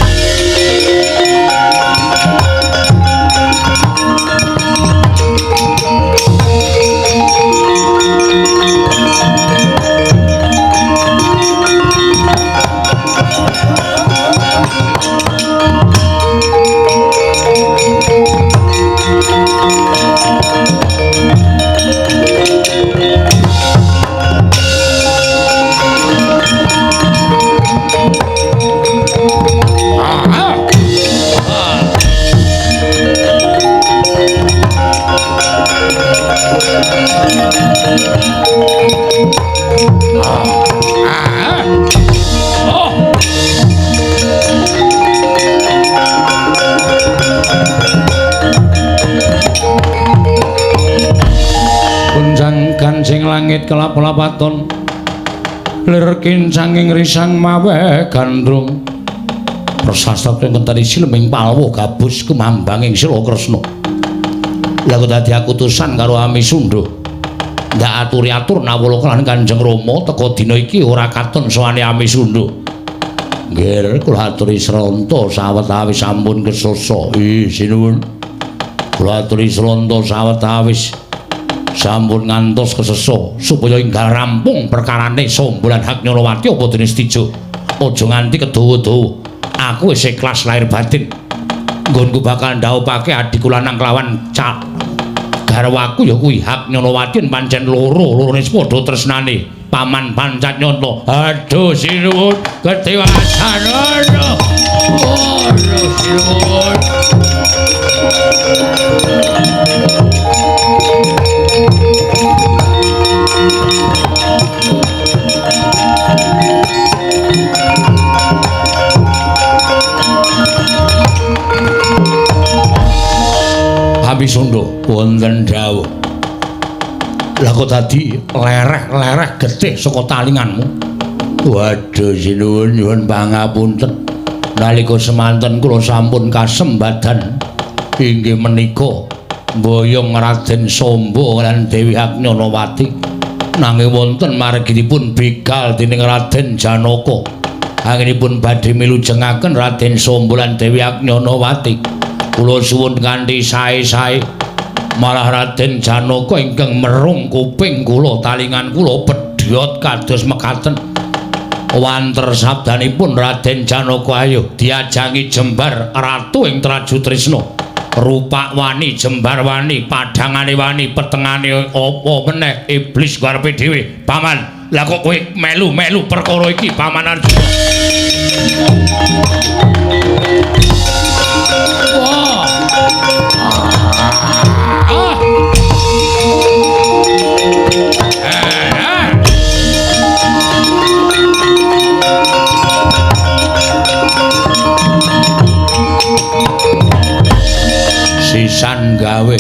Kunjang kancing langit kelap-lapaton lir kincanging risang mawe gandrung prasasta ngenteni sileming palwa gabus kemambanging Sila Kresna. Lha kok dadi akutusan karo Ami Sunda. Ndak aturi-atur nawala lan Kanjeng Rama teka dina iki ora katon sowane Ami Sunda. Nggih, kula aturi sranta sawetawis sampun kesesa. Ih, sinuwun. Kula aturi sranta sawetawis sampun ngantos kesesa supaya enggal rampung perkarane Sombo lan Haknyanawati apa dene Stija. Aja nganti kedawa-dawa. Aku wis ikhlas lahir batin. Nggonku bakal ndhaupake adhiku lanang kelawan cak Garwaku ya kuwi Haknyanawati pancen loro-lorone padha tresnane Paman Pancatnyata. Aduh sinuwun ketiwasan. Aduh. Aduh sinuwun. Abi Sunda wonten dawuh. Lah kok dadi lereh-lereh getih saka talinganmu? Waduh sinuwun nyuwun pangapunten. Nalika semanten kula sampun kasembadan inggih menika mboyong Raden Samba lan Dewi Haknyanawati. Nanging wonten marginipun begal dening Raden Janaka. Anggenipun badhe milujengaken Raden Samba lan Dewi Haknyanawati. Kula suwun kanthi sae-sae. Malah Raden Janaka ingkang merung kuping kula, talingan kula pedhot kados mekaten. Wanter sabdanipun Raden Janaka, ayo diajangi jembar ratu ing Trajutrisna. Rupak wani, jembar wani, padhangane wani, petengane apa meneh iblis karepe dhewe. Paman, lah kok kowe melu-melu perkara iki Paman Arjuna? Wah. Ah. Sisan gawe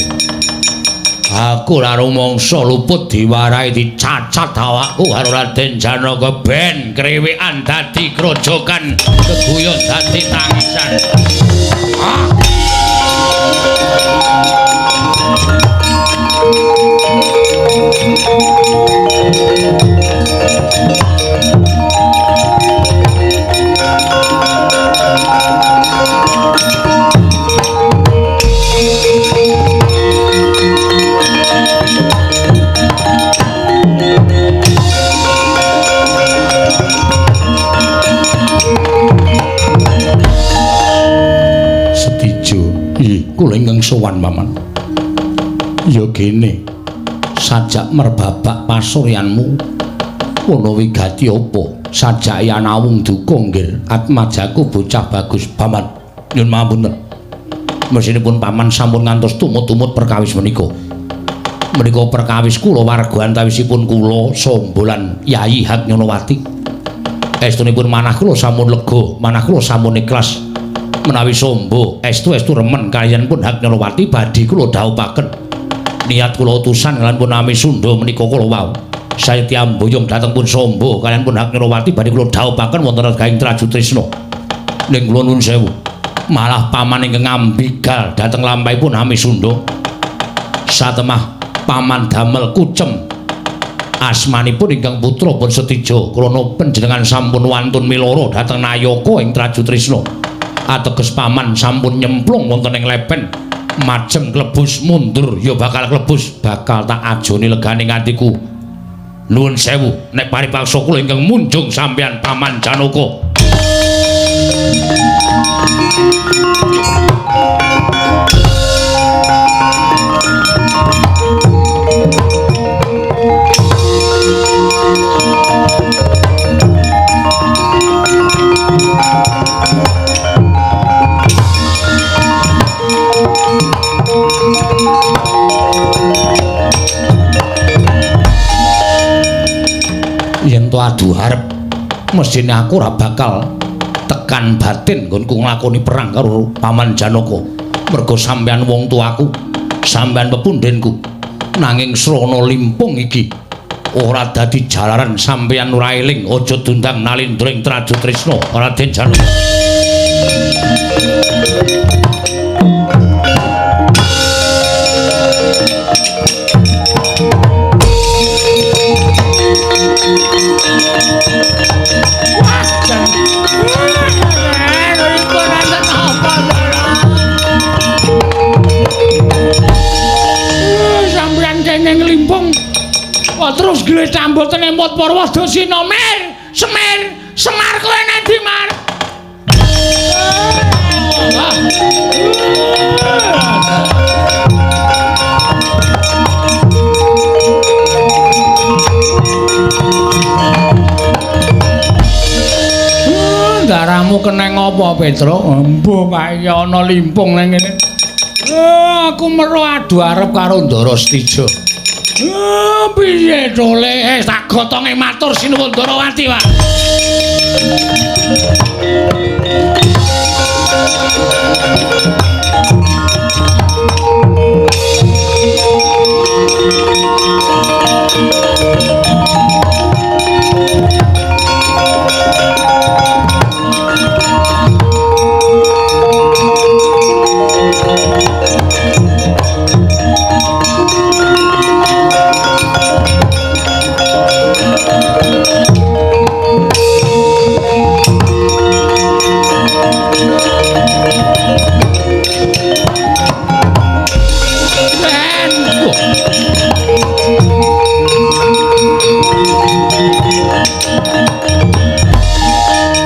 aku ora rumangsa luput diwarahi dicacat awakku karo Raden Janaka ben krewekan dadi grojogan keguyon dadi tangisan. Ah. Setijo, kula ingkang sowan Paman. Ya gene, sajak merbabak pasuryanmu ana wigati apa? Sajak anawung duka nggir atmajaku bocah bagus Paman. Nyun pangapunten. Mesinipun Paman sampun ngantos tumut-tumut perkawis menika. Menika perkawis kula warga antawisipun kula Samba lan Yayi Haknyanawati. Estunipun manah kula sampun lega, manah kula sampun ikhlas. Menawi Samba estu-estu remen kaliyan pun Haknyanawati badhe kula dhawuhaken. Niat kula utusan kaliyan pun Ami Sunda menika kula wau. Sayeti amboyong dhateng pun Samba kaliyan pun Haknyanawati badhe kula dhawuhaken wonten regaing Trajutrisna. Ning kula nuwun sewu, malah paman ingkang ngambigal dhateng lampahipun Ami Sunda. Satemah paman damel kucem asmanipun ingkang putra pun Setija krana panjenengan sampun wantun miloro dhateng nayaka ing Trajutrisna. Ateges paman sampun nyemplung wonten ing lepen majeng klebus mundur ya bakal klebus bakal tak ajoni legane atiku. Nuwun sewu nek paripaksa kula ingkang munjung sampeyan Paman Janaka. Yen to adu arep mesthine aku ora bakal tekan batin nggonku nglakoni perang karo Paman Janaka. Merga sampeyan wong tuaku, sampeyan pepundhenku. Nanging srana limpung iki ora dadi jalaran sampeyan ora eling, aja dundang nalindra ing Trajutrisna Raden Janaka. Sampeyan kene nglimpung terus glecah mboten emot Parwadasina. Mir, Semir, Semar kowe nang ndi, Mar? Apa Petruk? Embuh kaya ana limpung nang ngene. Aku meruh adu arep karo Ndara Stija. Piye to le? Tak gotonge matur sinuwun Ndarawati, Pak.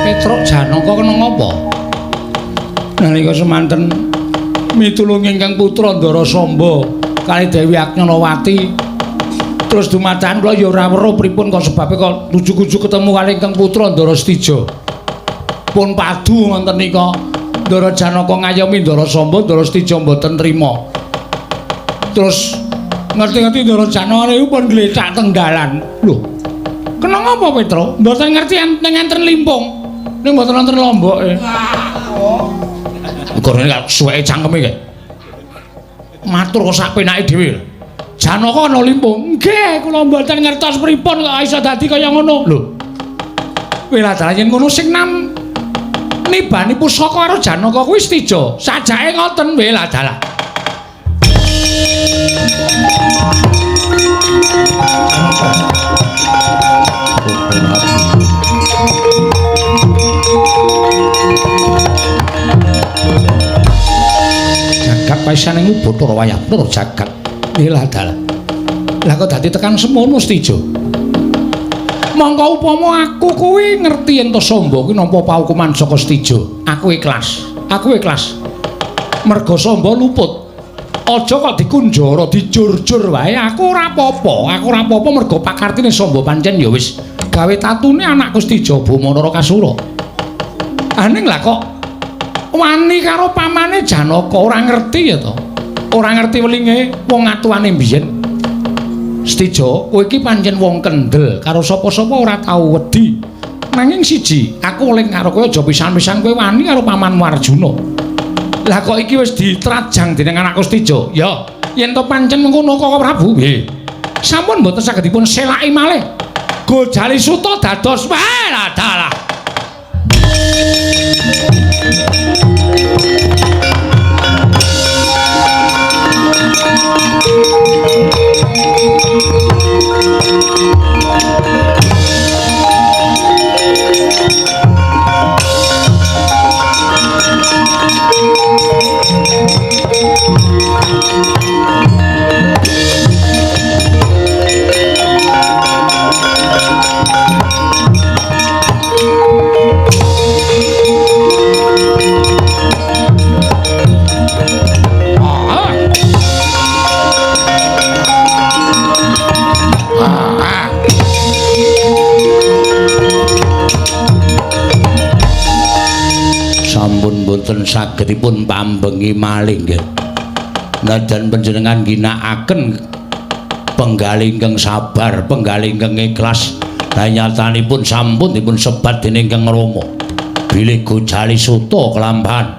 Petruk Janaka kena ngapa? Nalika semanten mitulungi ingkang putra Ndara Samba kali Dewi Agnyalawati, terus dumadakan kula ya ora weruh pripun kok sebabe kok ujug-ujug ketemu kali ingkang putra Ndara Stija. Pun padu ngoten nika. Ndara Janaka ngayomi Ndara Samba, Ndara Stija mboten trima. Terus ngerti-ngerti Ndara Janaka niku pun glecak teng dalan. Lho, kena ngapa Petruk? Mboten ngerti enten enten limpung. Ning mboten wonten lomboke. Gorene kok suweke cangkeme kae. Matur kok sak penake dhewe. Janaka ana limpung. Nggih, kula mboten ngertos pripun kok iso dadi kaya ngono. Lho. Wiladalah yen ngono sing nam nibani pusaka karo Janaka kuwi Stija. Sajake ngoten wiladalah. Jagat paisaning Bathara wayah Bathara jagat. Wiladalah. Lah kok dadi tekan semono Stija? Mongko upama aku kuwi ngerti yen to Samba kuwi nampa paukuman saka Stija, aku ikhlas. Aku ikhlas. Merga Samba luput. Aja kok dikunjara, dijur-jur wae. Aku ora apa-apa. Aku ora apa-apa merga pakartine Samba pancen ya wis gawe tatune anakku Stija Boma Narakasura. Aning lah kok wani karo pamane Janaka ora ngerti ya to. Ora ngerti welinge wong atuane mbiyen. Stija, kowe iki pancen wong kendel, karo sapa-sapa ora tau wedi. Nanging siji, aku eling karo kowe aja pisan-pisan kowe wani karo pamanmu Arjuna. Lah kok iki wis ditrajang dening anakku Stija? Ya, yen to pancen mengkono Koko Prabu, nggih. Sampun mboten saged dipun selaki malih. Gojali Suta dados waladalah. Sampun boten sagedipun pambengi malih nggih. Najan panjenengan ginakaken penggalih ingkang sabar, penggalih ingkang ikhlas, lanyatanipun sampun dipun sebat dening Kang Rama. Bilih Gojali Suta kelampahan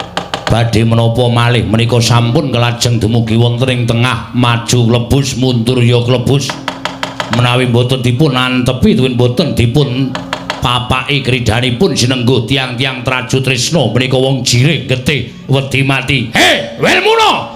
badhe menapa malih menika sampun kelajeng dumugi wonten ing tengah maju klebus mundur ya klebus. Menawi boten dipun antepi tuwin boten dipun papaki kridhanipun sinengguh tiang-tiang Traju Trisna menika wong jirih getih wedi mati. He, Welmuna!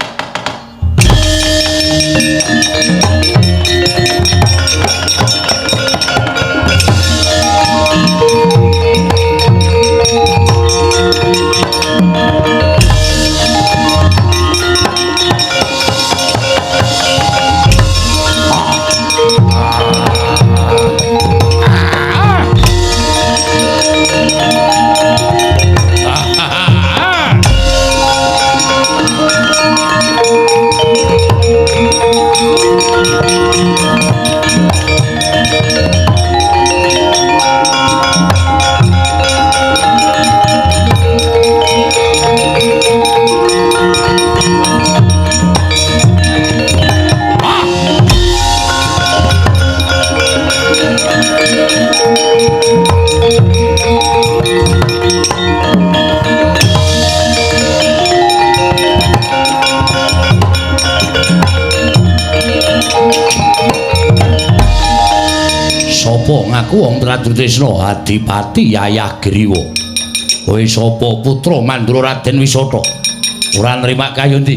Sapa ngaku wong Trajutrisna Adipati Yayah Griwa. Kowe sapa putra Mandura Raden Wisata? Ora nrima kayundi.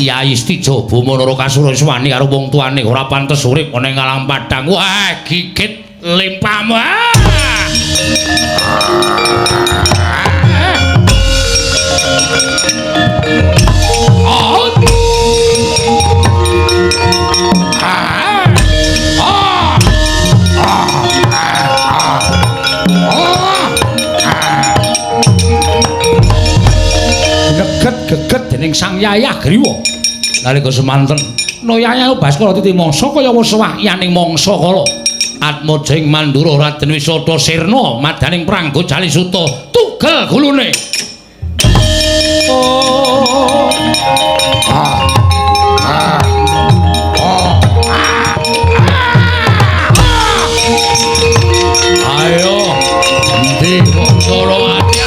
Yai Stija Boma Narakasura wis wani karo wong tuane, ora pantes urip ana ing alam padang. Wah, gigit limpahmu. Geget dening Sang Yayah Griwa. Nalika semanten, no Yayah Baskara titi mangsa kaya wis wahyaning mangsa kala. Atmajing Mandura Raden Wisata sirna madaning prangga Jalisuta tugel gulune. Oh. Ah. Ah. Oh. Ah. Ayo, endi wong Ndorowati?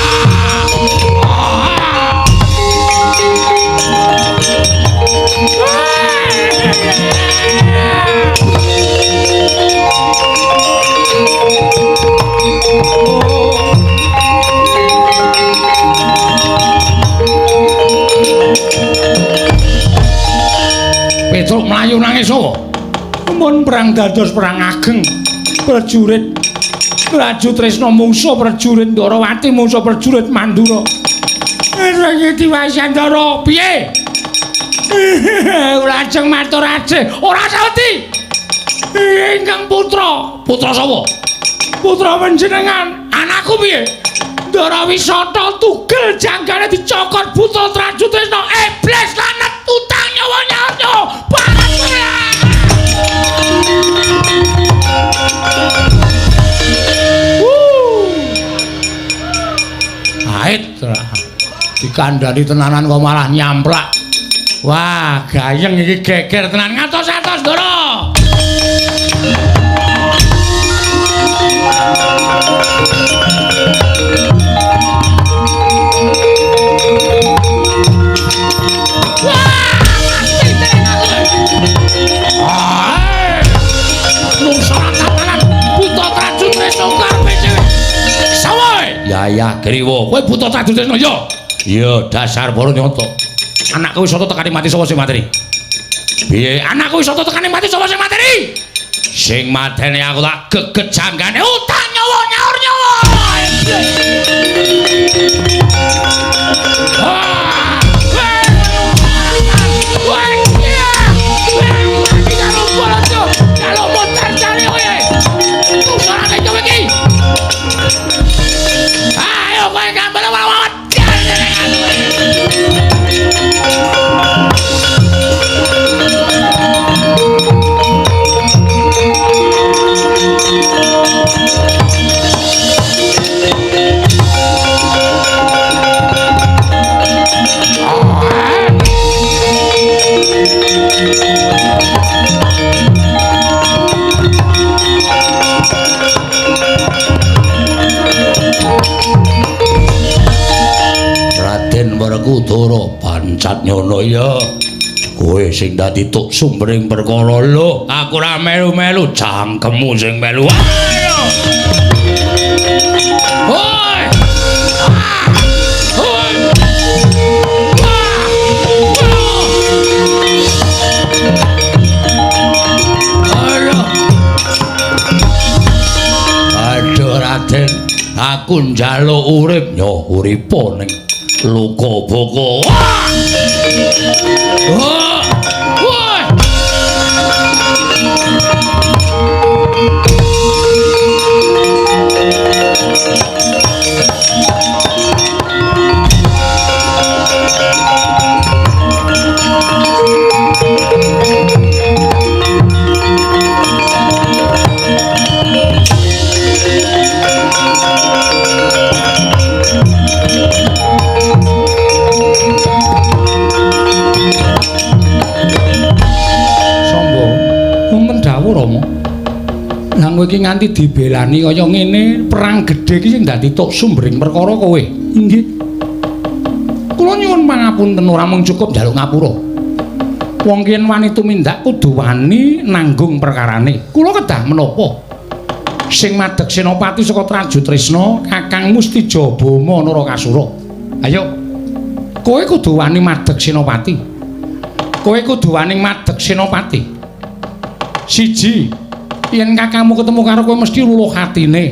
Petruk mlayu nangis sapa? Mun perang dados perang ageng. Prajurit Trajutrisna mungsuh prajurit Ndorowati mungsuh prajurit Mandura. Iki Diwasyandara piye? Lajeng matur ajeh, ora saweti. Ingkang putra, putra sapa? Putra panjenengan, anakku piye? Ndara Wisata tugel janggane dicokot buta Trajutrisna. Iblis lanet utang nyawa nyawa. Barat kowe. Ait dikandani tenanan kok malah nyamplak. Wah, gayeng iki geger tenan ngatos-atos, Ndara. Wah, mati tenan aku. Ah! Nungsa tenanan buta Trajutrisna karepe dhewe. Sawoe! Yayah Griwa, kowe buta Trajutrisna ya? Ya, dasar para nyata. Anakku Wisata tekane mati sapa sing mateni? Piye? Anakku Wisata tekane mati sapa sing mateni? Sing mateni aku tak geget janggane utang nyawa nyaur nyawa. Ayo kowe gambar awak. Raden Werkudara pancat nyono ya. Kowe sing dadi tuk sumbering perkara lho. Aku ora melu-melu, cangkemmu sing melu. Ayo. Hoi. Hoi. Aduh. Aduh Raden, aku njaluk urip yo uripa ning luka boko. Wah! Wah! Rama. Lah kowe iki nganti dibelani kaya ngene, perang gedhe iki sing dadi tok sumbering perkara kowe. Inggih. Kula nyuwun pangapunten ora mung cukup njaluk ngapura. Wong yen wani tumindak kudu wani nanggung perkarane. Kula kedah menapa? Sing madeg senopati saka Trajutrisna, Kakang Mustijabama Narakasura. Ayo. Kowe kudu wani madeg senopati. Kowe kudu wani madeg senopati. Siji, yen kakangmu ketemu karo kowe mesti luluh atine.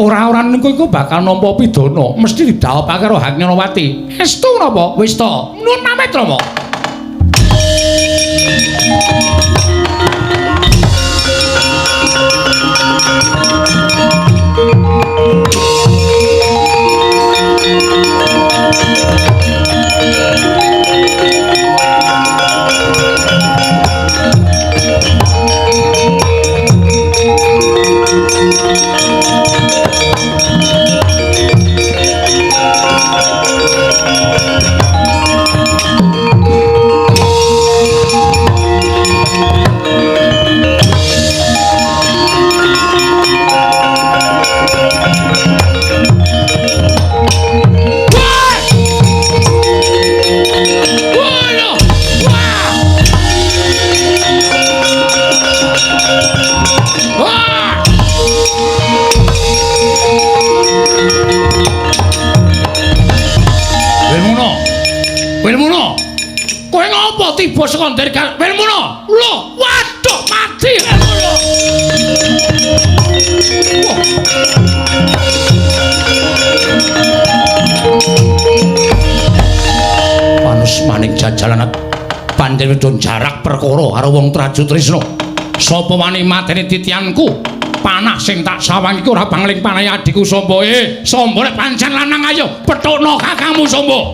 Ora-ora niku iku bakal nampa pidana, mesti didhawuhake karo Haknyanawati. Estu napa? Wis to. Nuwun pamit, Rama. Wilmuna. Kowe ngopo tiba saka nderga Wilmuna? Lho, waduh mati Wilmuna. Panus maning jajalan pancen wedon jarak perkara karo wong Trajutrisna. Sapa wani mateni titianku? Panah sing tak sawang iku ora pangling panahe adhiku Samba. Samba nek pancen lanang ayo pethukno kakangmu Samba.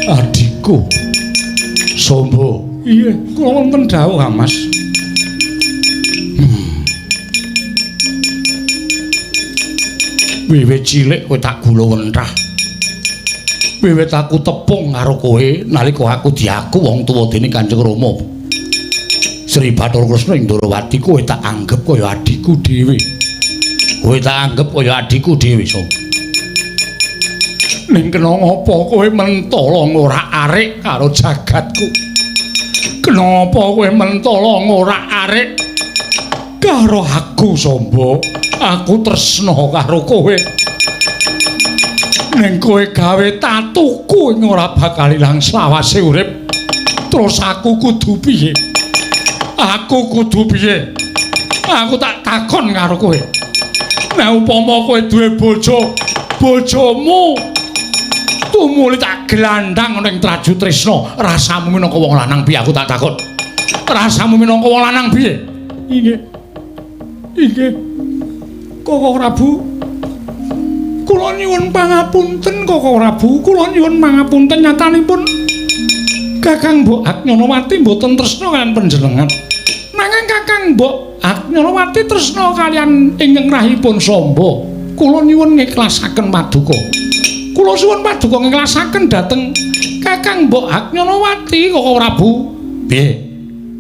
Adikku Sombo. Iya, kula wonten dawuh, Mas. Wiwit cilik kowe tak gula wentah. Wiwit aku tepung karo kowe nalika aku diaku wong tuwa dening Kanjeng Rama Sri Bathara Kresna ing Ndorowati, kowe tak anggep kaya adikku dhewe. Kowe tak anggep kaya adikku dhewe, Sombo. Ning kena ngapa kowe mentala ngorak-arik karo jagatku? Kenapa kowe mentala ngorak-arik karo aku, Sombo? Aku tresna karo kowe. Ning kowe gawe tatuku ing ora bakal ilang selawase urip. Terus aku kudu piye? Aku kudu piye? Aku tak takon karo kowe. Nek upama kowe duwe bojo, bojomu tumuli tak glandang ning Trajutrisna, rasamu minangka wong lanang piye? Aku tak takon. Rasamu minangka wong lanang piye? Inggih. Inggih. Koko Prabu, kula nyuwun pangapunten Koko Prabu, kula nyuwun pangapunten nyatanipun Kakang Mbok Haknyanawati mboten tresna kaliyan panjenengan. Nanging Kakang Mbok Haknyanawati tresna kaliyan ingkang rahipun Samba. Kula nyuwun ngiklasaken paduka. Kula suwun paduka ngiklasaken dhateng Kakang Mbok Haknyanawati Koko Prabu. Piye?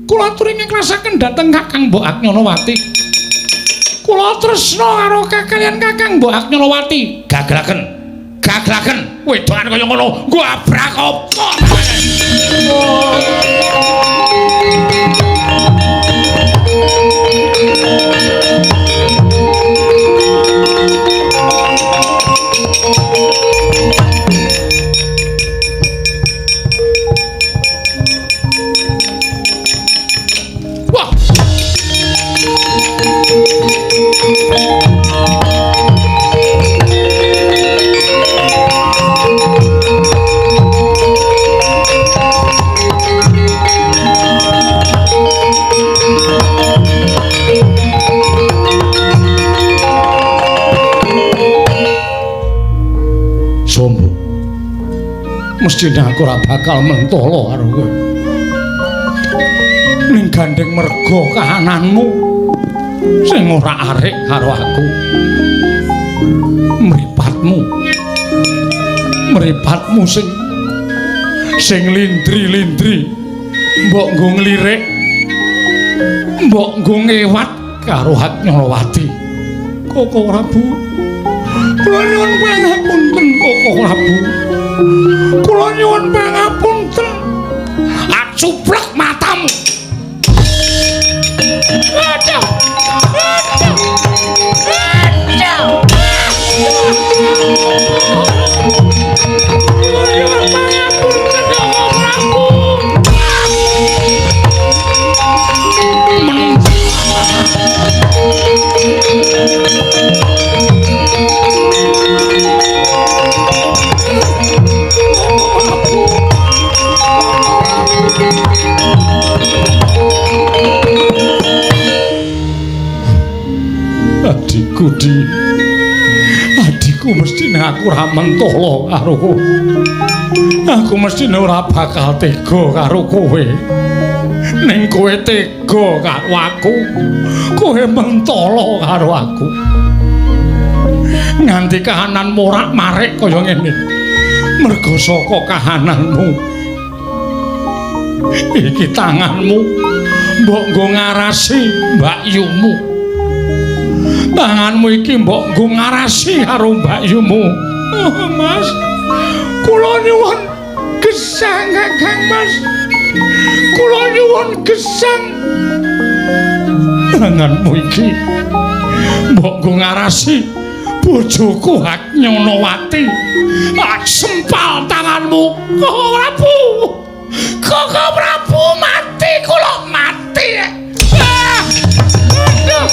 Kula aturi ngiklasaken dhateng Kakang Mbok Haknyanawati. Kula tresna karo kakaliyan Kakang Mbok Haknyanawati. Gaglaken. Gaglaken wedokan kaya ngono, nggo abrak apa? Wah. Mestine aku ora bakal mentolo karo kowe. Ning gandeng merga kahananmu sing ora arik karo aku. Mripatmu. Mripatmu sing lindri-lindri mbok nggo nglirik, mbok nggo ngewat karo Hatnyalawati. Koko Prabu, kula nyuwun pangapunten Koko Prabu. Kula nyuwun pangapunten. Acuplek matamu. Aduh. Aduh. Aduh. Kula nyuwun pangapunten Koko Prabu. Adikku di, adikku mestine aku ora mentolo karo kowe. Aku mestine ora bakal tega karo kowe. Ning kowe tega karo aku, kowe mentolo karo aku. Nganti kahanan morak-marik kaya ngene. Merga saka kahananmu. Iki tanganmu mbok nggo ngarasi mbakyumu. Tanganmu iki mbok nggo ngarasi karo mbakyumu. Oh, Mas, kula nyuwun gesang Kakang Mas. Kula nyuwun gesang. Tanganmu iki mbok nggo ngarasi bojoku Hatnyonowati. Ah, sempal tanganmu. Koko Prabu. Koko Prabu mati, kula mati. Ah! Aduh.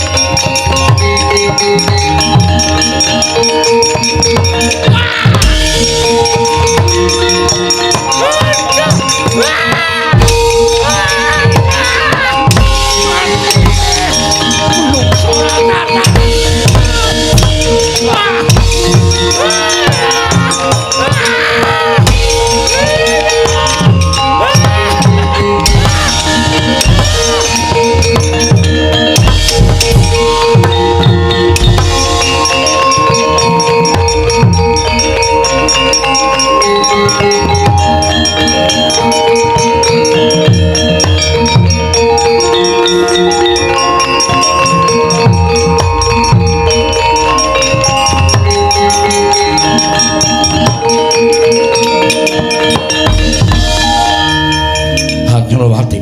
Hatnyalawati,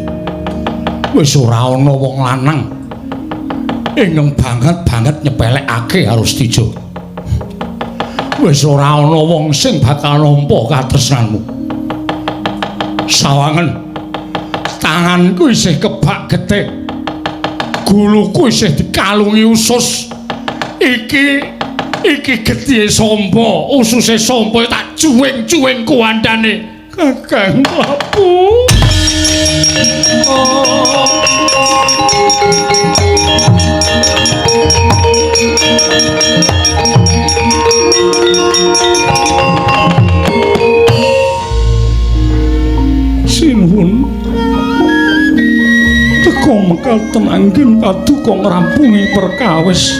wis ora ana wong lanang ingkang banget-banget nyepelekake karo Setijo. Wis ora ana wong sing bakal nampa katresnanmu. Sawangen tanganku isih kebak getih, guluku isih dikalungi usus. Iki getihe Samba, ususe Samba tak juwing-juwing kuwandane. Kakang Prabu. Oh. Sinuwun teka mekaten anggen paduka ngrampungi perkawis.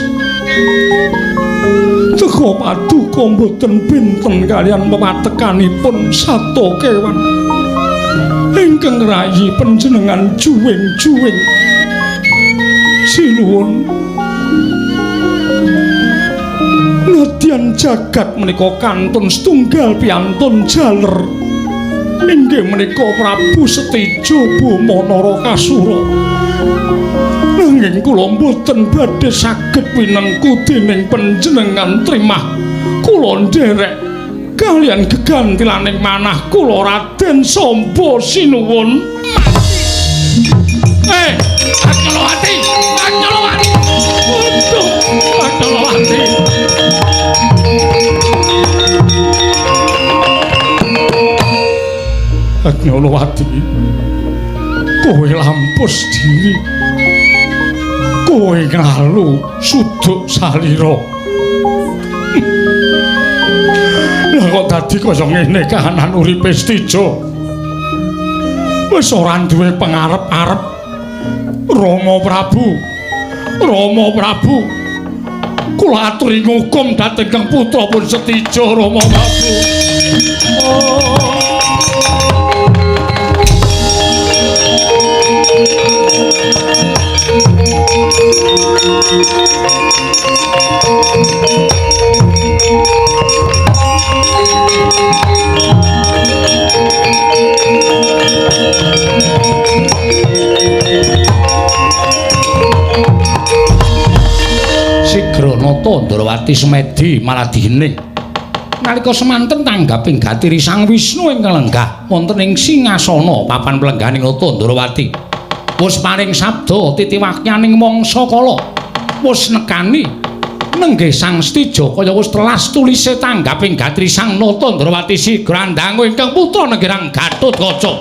Teka paduka mboten pinten kaliyan pewatekanipun sato kewan ingkang rayi panjenengan juwing-juwing. Sinuwun, nadyan jagat menika kantun setunggal piantun jaler, inggih menika Prabu Setijo Boma Narakasura. Nanging kula mboten badhe saged pinengku dening panjenengan trimah. Kula nderek kaliyan gegantilaning manah kula Raden Samba sinuwun. Hatnyalawati, Hatnyalawati. Aduh, Hatnyalawati. Hatnyalawati, kowe lampus diri, kowe ngalu suduk salira. Lah kok dadi kaya ngene kahanan uripe Setija. Wis ora duwe pengarep-arep. Rama Prabu. Rama Prabu. Kula aturi ngukum dhateng kang putra pun Setija Rama Prabu. Oh. Sigra nata Ndrawati semedi maladihening. Nalika semanten tanggaping gatiri Sang Wisnu ingkang lenggah wonten ing singasana papan plengganing Nata Ndrawati. Wus paring sabda titiwakyaning mangsa kala. Wus nekani nenggih Sang Setija kaya wis telas tulise tanggaping gatri Sang Nata Ndrawati sigra ndangu ingkang putra nenggirang Gatotkaca.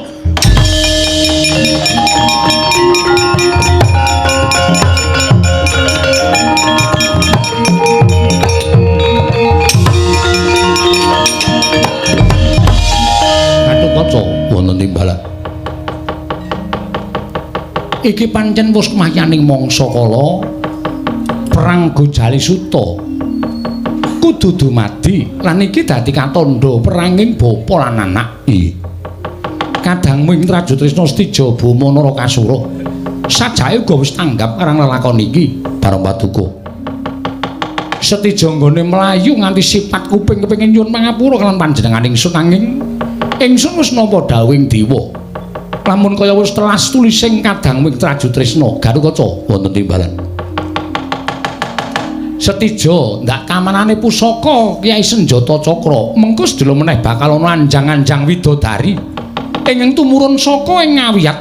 Gatotkaca wonten timbalan. Iki pancen wis kemahyaning mangsa kala perang Gojali Suta kudu dumadi lan iki dadi katandha peranging bapa lan anak. Kadangmu ing Trajutrisna Setija Boma Narakasura sajake uga wis tanggap marang lelakon iki Barong Paduka. Setija nggone mlayu nganti sipat kuping kepengin nyuwun pangapura kalawan panjenengan ingsun nanging ingsun wis nampa dawuhing dewa. Lamun kaya wis telas tulising kadangmu ing Trajutrisna Garukaca wonten timbalan. Setija ndak kamanane pusaka Kyai Senjata Cakra mengko sedelo meneh bakal ana anjang-anjang widodari ingkang tumurun saka ing ngawiyat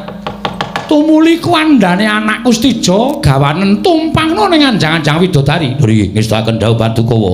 tumuli kuwandane anakku Setija gawanen tumpangna ning anjang-anjang widodari. Nggih ngestuaken dawuh Paduka.